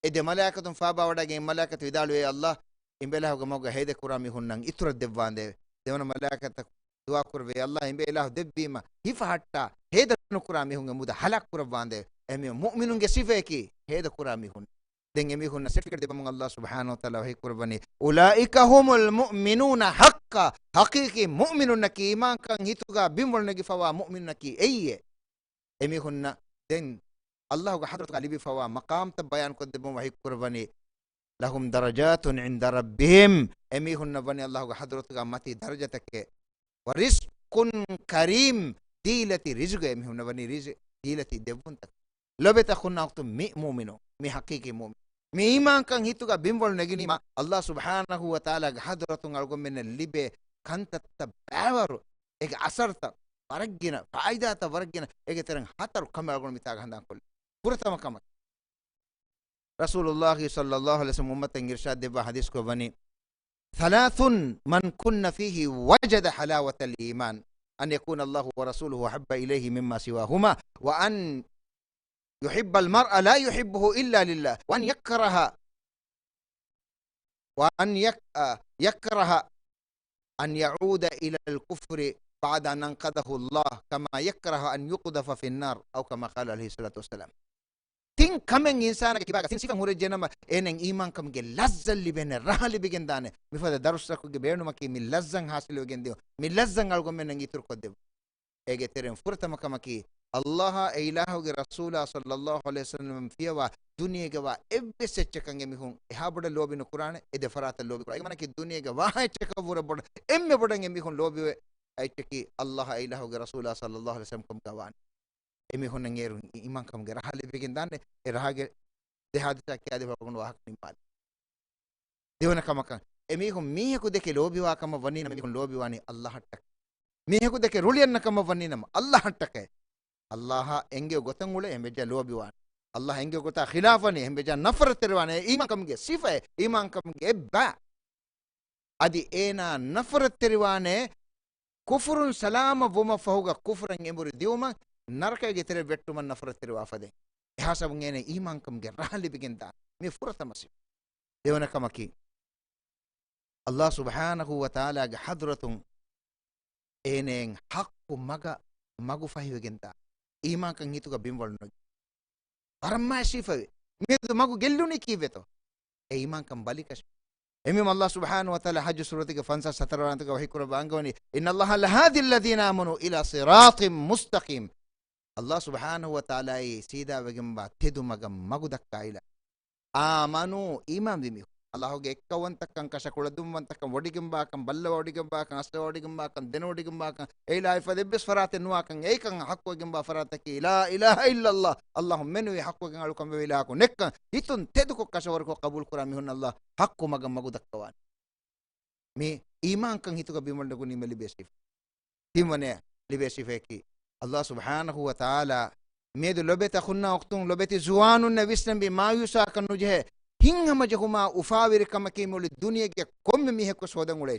އެ ދެ މަލާއިކަތުން ފާބާވަޑައިގެން އެއް މަލާއިކަތަށް ވިދާޅުވޭ، އައްލާހް، އިނބޭލާހުގެ މަގުގަ ހޭދަކުރާ މީހުންނަށް އިތުރަށް ދެއްވާނދޭވެ. ދެވަނަ މަލާއިކަތަށް ދުޢާކުރެއްވި، އައްލާހް، އިނބޭލާހު ދެއްވީމަ ހިފަހައްޓާ ހޭދަ ނުކުރާ މީހުންގެ މުދާ ހަލާކު ކުރައްވާނދޭވެ. އެހެންވީމަ މުއުމިނުންގެ ސިފައަކީ ހޭދަކުރާ މީހުން. ދެން އެމީހުންނަށް ސެޓްފިކެޓް ދެއްވަމުން އައްލާހު ސުބްޙާނަހު ވަތަޢާލާ ވަޙީކުރައްވަނީ، "أولئك هم المؤمنون حقا." ޙަޤީޤީ މުއުމިނުންނަކީ، އީމާންކަން ހިތުގަ ބިންވަޅު ނެގިފަވާ މުއުމިނުންނަކީ އެއީއޭ. އެމީހުންނަށް ދެން އައްލާހުގެ ޙަޟްރަތުގަ ލިބިފަވާ މަޤާމްތައް ބަޔާންކޮށްދެއްވަމުން ވަޙީކުރައްވަނީ، "لهم درجات عند ربهم." އެމީހުންނަށް ވަނީ އައްލާހުގެ ޙަޟްރަތުގަ މަތީ ދަރަޖަތަކެއް. "ورزق كريم." ދީލަތި ރިޒުގެއް އެމީހުންނަށް ވަނީ ރިޒު-، ދީލަތި ދެއްވުންތަކެއް. ލޮބެތި އަޚުންނާ އުޚްތުން، މި މުއުމިނު، މި ޙަޤީޤީ މުއުމިނު. މި އީމާންކަން ހިތުގަ ބިންވަޅު ނެގިނީމަ، އައްލާހު ސުބްޙާނަހު ވަތަޢާލާގެ ޙަޟްރަތުން އަޅުގަނޑުމެންނަށް ލިބޭ ކަންތައްތައް ބައިވަރު، އޭގެ އަސަރުތައް ވަރަށް ގިނަ، ފާއިދާތައް ވަރަށް ގިނަ، އޭގެ ތެރެއިން ހަތަރު ކަމެއް އަޅުގަނޑު މިތާގަ ހަނދާންކޮށްލި. ފުރަތަމަ ކަމަކީ، ރަސޫލުއްލާހި ޞައްލައްލާހު ޢަލައިހި ވަސައްލަމަ އުއްމަތަށް އިރުޝާދު ދެއްވާ ޙަދީޘްކޮށް ވަނީ، "ثلاث من كن فيه وجد حلاوة الإيمان، أن يكون الله ورسوله أحب إليه مما سواهما، وأن يحب المرء لا يحبه إلا لله، وأن يكره، وأن يك-، آه، يكره أن يعود إلى الكفر بعد أن أنقذه الله، كما يكره أن يقذف في النار، أو كما قال عليه الصلاة والسلام." ތިން ކަމެއް އިންސާނާގެ ކިބާގަ ތިން ސިފަ ހުރެއްޖެނަމަ، އޭނައަށް އީމާންކަމުގެ ލައްޒަތް ލިބޭނެ، ރަހަ ލިބިގެން ދާނެ. މިފަދަ ދަރުސްތަކުގެ ބޭނުމަކީ މި ލައްޒަތް ޙާޞިލުވެގެން ދިޔުން. މި ލައްޒަތް އަޅުގަނޑުމެންނަށް އިތުރުކޮށްދެއްވުން. އޭގެ ތެރެއިން ފުރަތަމަ ކަމަކީ، އައްލާހާ އެ އިލާހުގެ ރަސޫލާ ޞައްލައްލާހު ޢަލައިހި ވަސައްލަމަ ފިޔަވާ ދުނިޔޭގަ ވާ އެއްވެސް އެއްޗަކަށް އެމީހުން އެހާ ބޮޑަށް ލޯބި ނުކުރާނެ، އެ ދެ ފަރާތަށް ލޯބި ކުރާ. އޭގެ މާނައަކީ ދުނިޔޭގަ ވާހާ އެއްޗަކަށް ވުރެ ބޮޑަށް، އެންމެ ބޮޑަށް އެމީހުން ލޯބިވޭ އެއްޗަކީ އައްލާހާ އެ އިލާހުގެ ރަސޫލާ ޞައްލައްލާހު ޢަލައިހި ވަސައްލަމަ ކަމުގަ ވާނެ. އެމީހުންނަށް އޭރު އީމާންކަމުގެ ރަހަ ލިބިގެން ދާނެ. އެ ރަހަގެ ދެ ޙަދީޘް ކިޔާދެއްވާ ގުނަ ވާހަކަ ނިންމާލި. ދެވަނަ ކަމަކަށް، އެމީހުން މީހަކު ދެކެ ލޯބިވާ ކަމަށް ވަނީ ނަމަ، އެމީހުން ލޯބިވާނީ އައްލާހަށްޓަކައި. މީހަކު ދެކެ ރުޅިއަންނަ ކަމަށް ވަނީ ނަމަ، އައްލާހަށްޓަކައި. އައްލާހަށް އެނގޭ ގޮތަށް އުޅޭ، އެހެންވެއްޖާ ލޯބިވާނެ. އައްލާހަށް އެނގޭ ގޮތާ ޚިލާފަށް ވަނީ، އެހެންވެއްޖާ ނަފްރަތްތެރިވާނެ. އެ އީމާންކަމުގެ ސިފައެއް، އީމާންކަމުގެ އެއްބަ. އަދި އޭނާ ނަފްރަތްތެރިވާނެ، ކުފުރުން ސަލާމަތް ވުމަށް ފަހުގަ ކުފުރަށް އެނބުރި ދިއުމަށް، ނަރަކައިގެ ތެރެ ވެއްޓުމަށް ނަފްރަތްތެރިވާފަދޭ. އެހާ ސަބަބުން އޭނަ އީމާންކަމުގެ ރަހަ ލިބިގެން ދާނެ. މި ފުރަތަމަ ސިފަ. ދެވަނަ ކަމަކީ، އައްލާހު ސުބްޙާނަހު ވަތަޢާލާގެ ޙަޟްރަތުން އޭނައަށް ޙައްޤު މަގަށް މަގު ފަހިވެގެން ދާ، އީމާންކަން ހިތުގަ ބިންވަޅު ނުވި. ވަރަށް މާތް ސިފައެއް. މިއަދު މަގު ގެއްލުނީ ކީއްވެތޯ؟ އެ އީމާންކަން ބަލިކަށި. އެމީހުން އައްލާހު ސުބްޙާނަހު ވަތަޢާލާ ޙައްޖު ސޫރަތުގެ ފަންސާސް ހަތަރު ވަނަ އާޔަތުގަ ވަޙީކުރައްވާ އަންގަވަނީ، "إِنَّ اللَّهَ لَهَادِ الَّذِينَ آمَنُوا إِلَى صِرَاطٍ مُسْتَقِيمٍ." އައްލާހު ސުބްޙާނަހު ވަތަޢާލާއީ ސީދާވެގެންވާ ތެދު މަގަށް މަގު ދައްކާ އިލާހު. އާމަނޫ، އީމާންވި މީހުން. އައްލާހުގެ އެއްކައުވަންތަކަން، ކަށަ ކުޅަދުންވަންތަކަން، ވޮޑިގެންވާކަން، ބައްލަވަވޮޑިގެންވާކަން، އައްސަވަވޮޑިގެންވާކަން، ދެނެވޮޑިގެންވާކަން، އެއިލާހު އެފަދަ އެއްވެސް ފަރާތެއް ނުވާކަން، އެއިކަން ޙައްޤުވެގެންވާ ފަރާތަކީ، لا إله إلا الله، އައްލާހު މެނުވީ ޙައްޤުވެގެން އަޅުކަން ވެވޭ އިލާހަކު ނެއްކަން، ހިތުން ތެދުކޮށް ކަށަވަރުކޮށް ޤަބޫލުކުރާ މީހުން އައްލާހު ޙައްޤު މަގަށް މަގު ދައްކަވާނެ. މި އީމާންކަން ހިތުގަ ބިންވަޅު ނެގުނީމަ ލިބޭ ސިފަ. ތިންވަނަ ލިބޭ ސިފައަކީ، އައްލާހު ސުބްޙާނަހު ވަތަޢާލާ މިއަދު ލޮބެތި އަޚުންނާ އުޚްތުން، ލޮބެތި ޒުވާނުންނަށް ވިސްނަންވީ މާޔޫސާކަށް ނުޖެހޭ، ހިތްހަމަޖެހުމާ އުފާވެރިކަމަކީ މުޅި ދުނިޔޭގެ ކޮންމެ މީހަކުވެސް ހޯދަން އުޅޭ.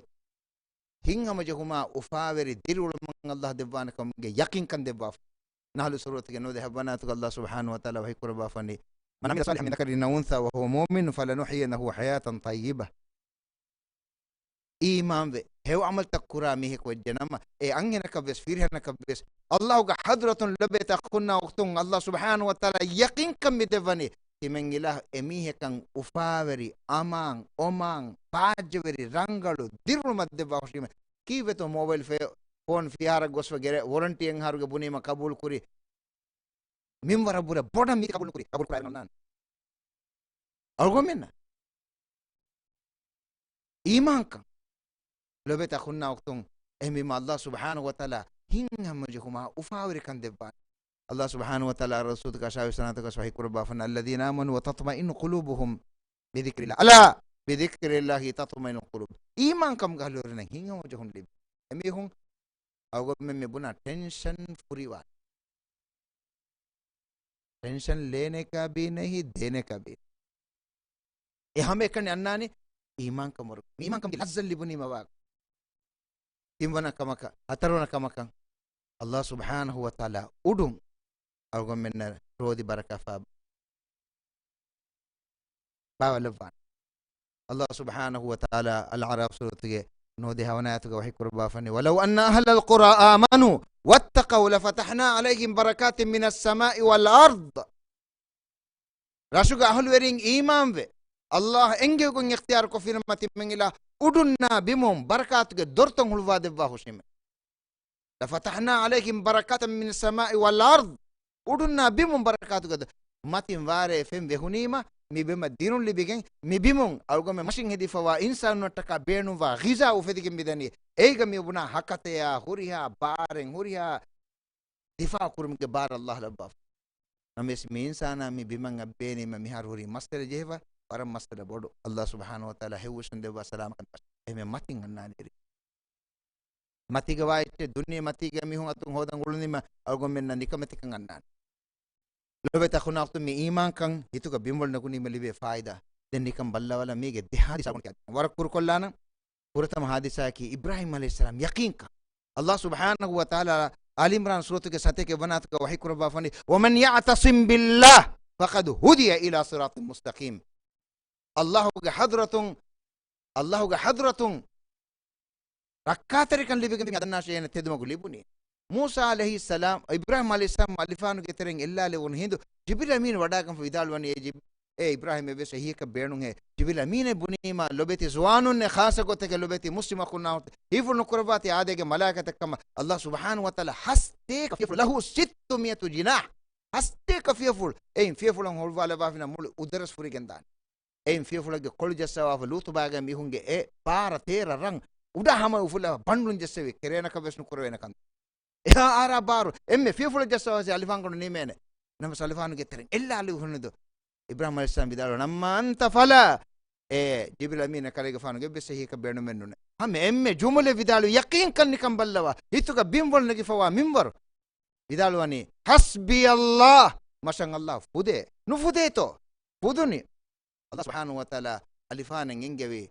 ހިތްހަމަޖެހުމާ އުފާވެރި ދިރިއުޅުމަށް އައްލާހު ދެއްވާނެ ކަމުގެ ޔަޤީންކަން ދެއްވާފަ. ނަޙްލު ސޫރަތުގެ ނުވަދިހަ ވަނަ އާޔަތުގަ އައްލާހު ސުބްޙާނަހު ވަތަޢާލާ ވަޙީކުރައްވާފަނީ، "من عمل صالحا من ذكر أو أنثى وهو مؤمن فلنحيينه حياة طيبة." އީމާންވެ، ހެޔޮ ޢަމަލުތައް ކުރާ މީހަކު ވެއްޖެ ނަމަ، އެ އަންހެނަކަށްވެސް، ފިރިހެނަކަށްވެސް، ﷲގެ ޙަޟްރަތުން ލޮބޭތަ އަޚުންނާ އުޚްތުން، ﷲ ސުބްޙާނަހޫ ވަތަޢާލާ ޔަޤީންކަން މި ދެއްވަނީ، ތިމަން އިލާހު އެމީހަކަށް އުފާވެރި، އަމާން، އޮމާން، ބާއްޖަވެރި، ރަނގަޅު ދިރިއުޅުމަށް ދެއްވާ ހުށީމެ. ކީއްވެތޯ މޯބައިލް ފޭ-، ފޯން ފިހާރަ ގޮސްފަ ގެރެ ވޮރަންޓީ އެއްހާރުގެ ބުނީމަ ޤަބޫލު ކުރި، މިންވަރަށް ބުރެ ބޮޑަށް މީ ޤަބޫލު ކުރި، ޤަބޫލު ކުރާ ނަންނާނެ. އަޅުގަނޑުމެންނަށް އީމާންކަން ލޮބެތި އަޚުންނާ އުޚްތުން، އެހެންވީމަ ﷲ ސުބްޙާނަހޫ ވަތަޢާލާ ހިތްހަމަޖެހުމާ އުފާވެރިކަން ދެއްވާނެ. ﷲ ސުބްޙާނަހޫ ވަތަޢާލާ ރަސޫލުގެ އަށާވީސް ވަނަ އާޔަތުގަ ވަޙީ ކުރައްވާފަން، الذين آمنوا وتطمئن قلوبهم بذكر الله، ألا بذكر الله تطمئن القلوب. އީމާންކަމުގެ އަހުލުވެރިންނަށް ހިތްހަމަޖެހުން ލިބި. އެމީހުން އަޅުގަނޑުމެން މި ބުނާ ޓެންޝަން ފުރިވާނެ. ޓެންޝަން ލޭނެ ކާ ބީ ނަހީ، ދޭނެ ކާ ބީ. އެ ހަމައެކަނި އަންނާނީ އީމާންކަމަށް. އީމާންކަމުގެ ލައްޒަތް ލިބުނީމަ ވާ. ތިންވަނަ ކަމަކަށް، ހަތަރުވަނަ ކަމަކަށް، ﷲ ސުބްޙާނަހޫ ވަތަޢާލާ އުޑުން އަޅުގަނޑުމެންނަށް ރޯދި ބަރަކާތް ފާ ބާވަލައްވާނެ. ﷲ ސުބްޙާނަހޫ ވަތަޢާލާ އަލްއަޢްރާފް ސޫރަތުގެ ނުވަދިހަ ހަވަނަ އާޔަތުގަ ވަޙީ ކުރައްވާފަނީ، ولو أن أهل القرى آمنوا واتقوا لفتحنا عليهم بركات من السماء والأرض. ރަށުގެ އަހުލުވެރިން އީމާންވެ، ﷲ އެންގެވިގޮތް އިޚްތިޔާރު ކޮށްފިނަމަ ތިމަން އިލާހު އުޑުންނާ ބިމުން ބަރަކާތުގެ ދޮރުތައް ހުޅުވާ ދެއްވާ ހުށީމެ. لفتحنا عليهم بركات من السماء والأرض. އުޑުންނާ ބިމުން ބަރަކާތުގެ ދޮ-، މަތިން ވާރޭ ފެން ވެ ހުނީމަ، މި ބިމަށް ދިރުން ލިބިގެން، މި ބިމުން އަޅުގަނޑުމެން މަށިން ހެދިފަވާ އިންސާނުންނަށްޓަކާ ބޭނުންވާ ޣިޒާ އުފެދިގެން މިދަނީ. އޭގަ މި ބުނާ ހަކަތަޔާ ހުރިހާ ބާރެއް ހުރިހާ ދިފާޢު ކުރުމުގެ ބާރު ﷲ ލައްވާފަ. ނަމަވެސް މި އިންސާނާ މި ބިމަށް އައްބޭނީމަ މިހާރު ހުރީ މައްސަލަ ޖެހިފަ، ވަރަށް މައްސަލަ ބޮޑު. ﷲ ސުބްޙާނަހޫ ވަތަޢާލާ ހެޔޮ ހުށަން ދެއްވާ ސަލާމަތް މަށް. އެހެން މަތިން އަންނާނެ އެރި. މަތީގަ ވާ އެއްޗެއް ދުނިޔެ މަތީގަ މީހުން އަތުން ހޯދަން އުޅުނީމަ އަޅުގަނޑުމެންނަށް ނިކަމެތިކަން އަންނާނެ. ލޮބެތި އަޚުންނާ އުޚްތުން، މި އީމާންކަން ހިތުގަ ބިންވަޅު ނެގުނީމަ ލިބޭ ފާއިދާ. ދެން ނިކަން ބައްލަވާލަން މީގެ ދެ ޙާދިސާ ގުޅި ވަރަށް ކުރުކޮށްލާނަން. ފުރަތަމަ ޙާދިސާއަކީ އިބްރާހީމް ޢަލައިހިއްސަލާމް ޔަޤީންކަން. ﷲ ސުބްޙާނަހޫ ވަތަޢާލާ އާލި ޢިމްރާން ސޫރަތުގެ ސަތޭކަ ވަނަ އާޔަތުގަ ވަޙީ ކުރައްވާފަނީ، ومن يعتصم بالله فقد هدي إلى صراط مستقيم. ﷲގެ ޙަޟްރަތުން، ﷲގެ ޙަޟްރަތުން ރައްކާތެރިކަން ލިބިގެން މި އަދަންނާށޭ އޭނަ ތެދުމަގު ލިބުނީ. މޫސާ ޢަލައިހިއްސަލާމް، އިބްރާހީމް ޢަލައިހިއްސަލާމް އަލިފާނުގެ ތެރެއިން އެއްލާލެވުނު ހިނދު ޖިބްރީލް އަމީން ވަޑާގަންފަ ވިދާޅުވަނީ، އޭ ޖިބް-، އޭ އިބްރާހީމް އެއްވެސް އެހީއަކަށް ބޭނުންހޭ. ޖިބްރީލް އަމީނޭ ބުނީމާ ލޮބެތި ޒުވާނުންނޭ، ޚާއްޞަ ގޮތެކޭ ލޮބެތި މުސްލިމް އަޚުންނާ އުޚްތުން، ހީފުޅު ނުކުރައްވާތި އާދޭގެ މަލާއިކަތެއް ކަމަށް ﷲ ސުބްޙާނަހޫ ވަތަޢާލާ ހަސްތޭކަ ފިޔަފުޅު، لَهُ سِتُّمِائَةُ جَنَاحٍ، ހަސްތޭކަ ފިޔަފުޅު. އެއިން ފިޔަފުޅަށް ހުޅުވާލައްވާފިނަމަ މުޅި އުދަރެސް ފުރިގެންދާނެ. އެއިން ފިޔަފުޅެއްގެ ކޮޅު ޖައްސަވާފަ ލޫޠުބާގައި މީހުންގެ އެ ބާރަ ތޭރަ ރަން އުޑާ ހަމަ އުފުލާ ބަނޑުން ޖެއްސެވި ކެރޭނަކަށް ވެސް ނުކުރެވޭނެ ކަން. އެހާ އާރާ ބާރު އެންމެ ފިޔަފުޅަށް ޖައްސަވާސް އަލިފާންގަނޑު ނިމޭނެ. ނަމަވެސް އަލިފާނުގެ ތެރެއިން އެއްލާލެވުނު ހިނދު އިބްރާހީމް ޢަލައިހިއްސަލާމް ވިދާޅުވި، أما أنت فلا، އޭ ޖިބްރީލް އަމީން، ކަލޭގެފާނު އެއްވެސް އެހީއަކަށް ބޭނުމެއް ނޫނޭ. ހަމަ އެންމެ ޖުމުލަ ވިދާޅުވި ޔަޤީންކަން ނިކަން ބައްލަވާ، ހިތުގަ ބިންވަޅު ނެގިފަވާ މިންވަރު. ވިދާޅުވަނީ، حسبي الله، މަށަށް ﷲ ފުދޭ. ނުފުދޭތޯ؟ ފުދުނީ. ﷲ ސުބްޙާނަހޫ ވަތަޢާލާ އަލިފާނަށް އެންގެވި،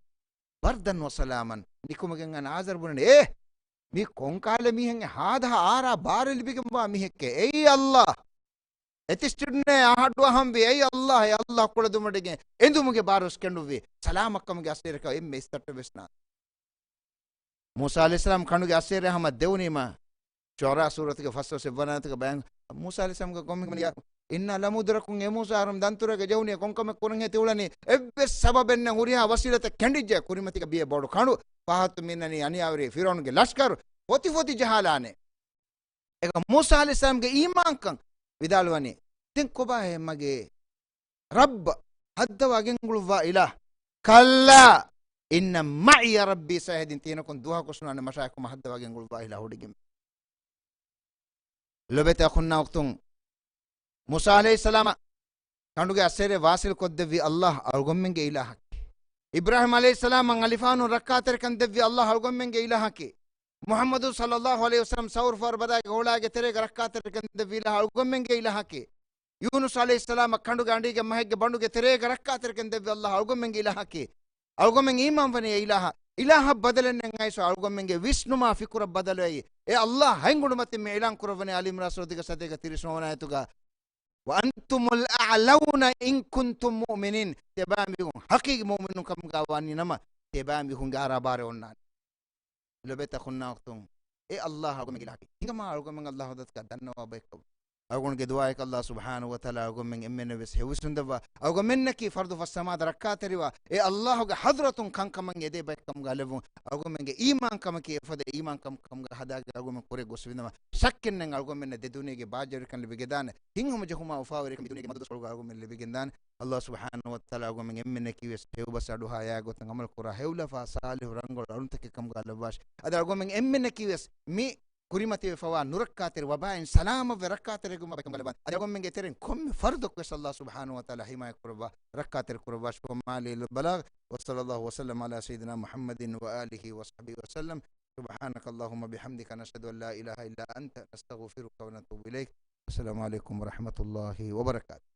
بردا وسلاما، ނިކުމެގެން އަން އާޒަރު ބުނަނީ، އޭ، މީ ކޮންކާލެ މީހެއް ހާދަހަ އާރާ ބާރު ލިބިގެންވާ މީހެއްކޭ؟ އެއީ ﷲ. އެތިސްޓިޑްނޭ އަހަޑު އަހަންވީ، އެއީ ﷲ، އެ ﷲ ކުޅަދުންވަޑިގެން އެނދުމުގެ ބާރުވެސް ކެނޑުއްވީ. ސަލާމަތްކަމުގެ އައްސޭރަކަށް އެންމެ އިސްތައްޓެއްވެސް ނާ. މޫސާ ޢަލައިހިއްސަލާމް ކަނޑުގެ އައްސޭރި ހަމަ ދެވުނީމަ، ޝުޢަރާ ސޫރަތުގެ ފަސްވަނަ ސެއްވަނަ އާޔަތުގަ ބަޔާން، މޫސާ ޢަލައިހިއްސަލާމްގެ ޤައުމުގެ މަނިޔާ، إنا لمدركون، އޭ މޫސާ އަހަރުމެން ދަންތުރޭގަ ޖެހުނީ ކޮންކަމެއް ކުރަންހޭ ތިއުޅެނީ؟ އެއްވެސް ސަބަބެއް ނެތް، ހުރިހާ ވަސީލަތެއް ކެނޑިއްޖެ، ކުރިމަތީގަ ބިޔަ ބޮޑު ކަނޑު، ފަހަތު މިންނަނީ އަނިޔާވެރި ފިރުޢައުނުގެ ލަޝްކަރު، ފޮތި ފޮތި ޖަހާލާނެ. އެކަމަ މޫސާ ޢަލައިހިއްސަލާމްގެ އީމާންކަން ވިދާޅުވަނީ، ދެން ކޮބާހޭ މަގޭ ރައްބަށް ހައްދަވާ ގެންގުޅުއްވާ އިލާހު؟ كلا إن معي ربي سيهدين. ތިހެނަކުން ދުވަހަކުސް ނުވާނެ މަށާއެކު މަ ހައްދަވާ ގެންގުޅުއްވާ އިލާހު ހުޑިގެން. ލޮބެތި އަޚުންނާ އުޚްތުން، މޫސާ ޢަލައިހިއްސަލާމަށް ކަނޑުގެ އައްސޭރި ވާސިލް ކޮށްދެއްވި ﷲ އަޅުގަނޑުމެންގެ އިލާހަކީ. އިބްރާހީމް ޢަލައިހިއްސަލާމަށް އަލިފާނުން ރައްކާތެރިކަން ދެއްވި ﷲ އަޅުގަނޑުމެންގެ އިލާހަކީ. މުޙައްމަދު ޞައްލައްލާހު ޢަލައިހި ވަސައްލަމް ސައުރު ފާރު ބަދާގެ ހޮޅާގެ ތެރޭގަ ރައްކާތެރިކަން ދެއްވި އިލާހު އަޅުގަނޑުމެންގެ އިލާހަކީ. ޔޫނުސް ޢަލައިހިއްސަލާމަށް ކަނޑުގެ އަނޑީގެ މަހެއްގެ ބަނޑުގެ ތެރޭގަ ރައްކާތެރިކަން ދެއްވި ﷲ އަޅުގަނޑުމެންގެ އިލާހަކީ. އަޅުގަނޑުމެން އީމާންވަނީ އެ އިލާހަށް. އިލާހަށް ބަދަލެއް ނެތް އައިސް އަޅުގަނޑުމެންގެ ވިސްނުމާ ފިކުރަށް ބަދަލުވެ، އެ ﷲ ހަތް އުޑުމަތިން މި އިޢުލާން ކުރައްވަނީ އާލި ޢިމްރާން ސޫރަތުގެ ސަތޭކަ ތިރީސް ނުވަވަނަ އާޔަތުގަ، وأنتم الأعلون إن كنتم مؤمنين. ތިޔަބައިމީހުން ޙަޤީޤީ މުއުމިނުން ކަމުގަ ވަނީ ނަމަ، ތިބާ މީހުންގެ އާރާ ބާރެއް އޮންނާނެ. ލޮބުވެތި އަޚުންނާ އުޚްތުން، އެ ﷲ އަޅުގަމެންގެ އިލާހަކީ. ހިނގަމާ އަޅުގަމެން ﷲ ޙަޟްރަތަކަށް ދަންނަވާ ބައެއްކަމަށް. އަޅުގަނޑުގެ ދުޢާއަކީ ﷲ ސުބްޙާނަހޫ ވަތަޢާލާ އަޅުގަމެން އެންމެންނަށް ވެސް ހެޔޮ ވިސްނުން ދެއްވާ، އަޅުގަމެންނަކީ ފަރުޟު ފަސް ނަމާދަށް ރައްކާތެރިވާ، އެ ﷲ ގެ ޙަޟްރަތުން ކަންކަމަށް އެދޭ ބައެއް ކަމުގަ ލެއްވުން، އަޅުގަމެންގެ އީމާންކަމަކީ އެފަދަ އީމާންކަމެއް ކަމުގަ ހަދާގެން އަޅުގަމެން ކުރެ ގޮސްފިނަމަ، ޝައްކެއް ނެތް އަޅުގަމެންނަށް ދެ ދުނިޔޭގެ ބާއްޖަވެރިކަން ލިބިގެންދާނެ. ހިތްހަމަޖެހުމާ އުފާވެރިކަން މި ދުނިޔޭގެ މަދު ދުވަސް އަޅުގަމެން ލިބިގެންދާނެ. ﷲ ސުބްޙާނަހޫ ވަތަޢާލާ އަޅުގަމެން އެންމެންނަކީ ވެސް ހެޔޮ ބަސް އަޑު ހައްޔާ ގޮތުން ޢަމަލު ކުރާ ހެޔޮ ލަފާ ޞާލިޙު ރަނގަޅު އަޅުންތަކެއް ކަމުގަ ލައްވާށި. އަދި އަޅުގަމެން އެންމެންނަކީ ވެސް މި ކުރިމަތިވެފަވާ ނުރައްކާތެރި ވަބާއިން ސަލާމަތްވެ ރައްކާތެރިވުމަށް ބައެއް ކަމުގަ ލައްވާން. އަދި އަޅުގަމެންގެ ތެރެއިން ކޮންމެ ފަރުދަކު ވެސް ﷲ ސުބްޙާނަހޫ ވަތަޢާލާ ޙިމާޔަތް ކުރައްވާ، ރައްކާތެރި ކުރައްވާށި. وما علينا إلا البلاغ. وصلى الله وسلم على سيدنا محمد وآله وصحبه وسلم. سبحانك اللهم بحمدك، نشهد أن لا إله إلا أنت، نستغفرك ونتوب إليك. السلام عليكم ورحمة الله وبركاته.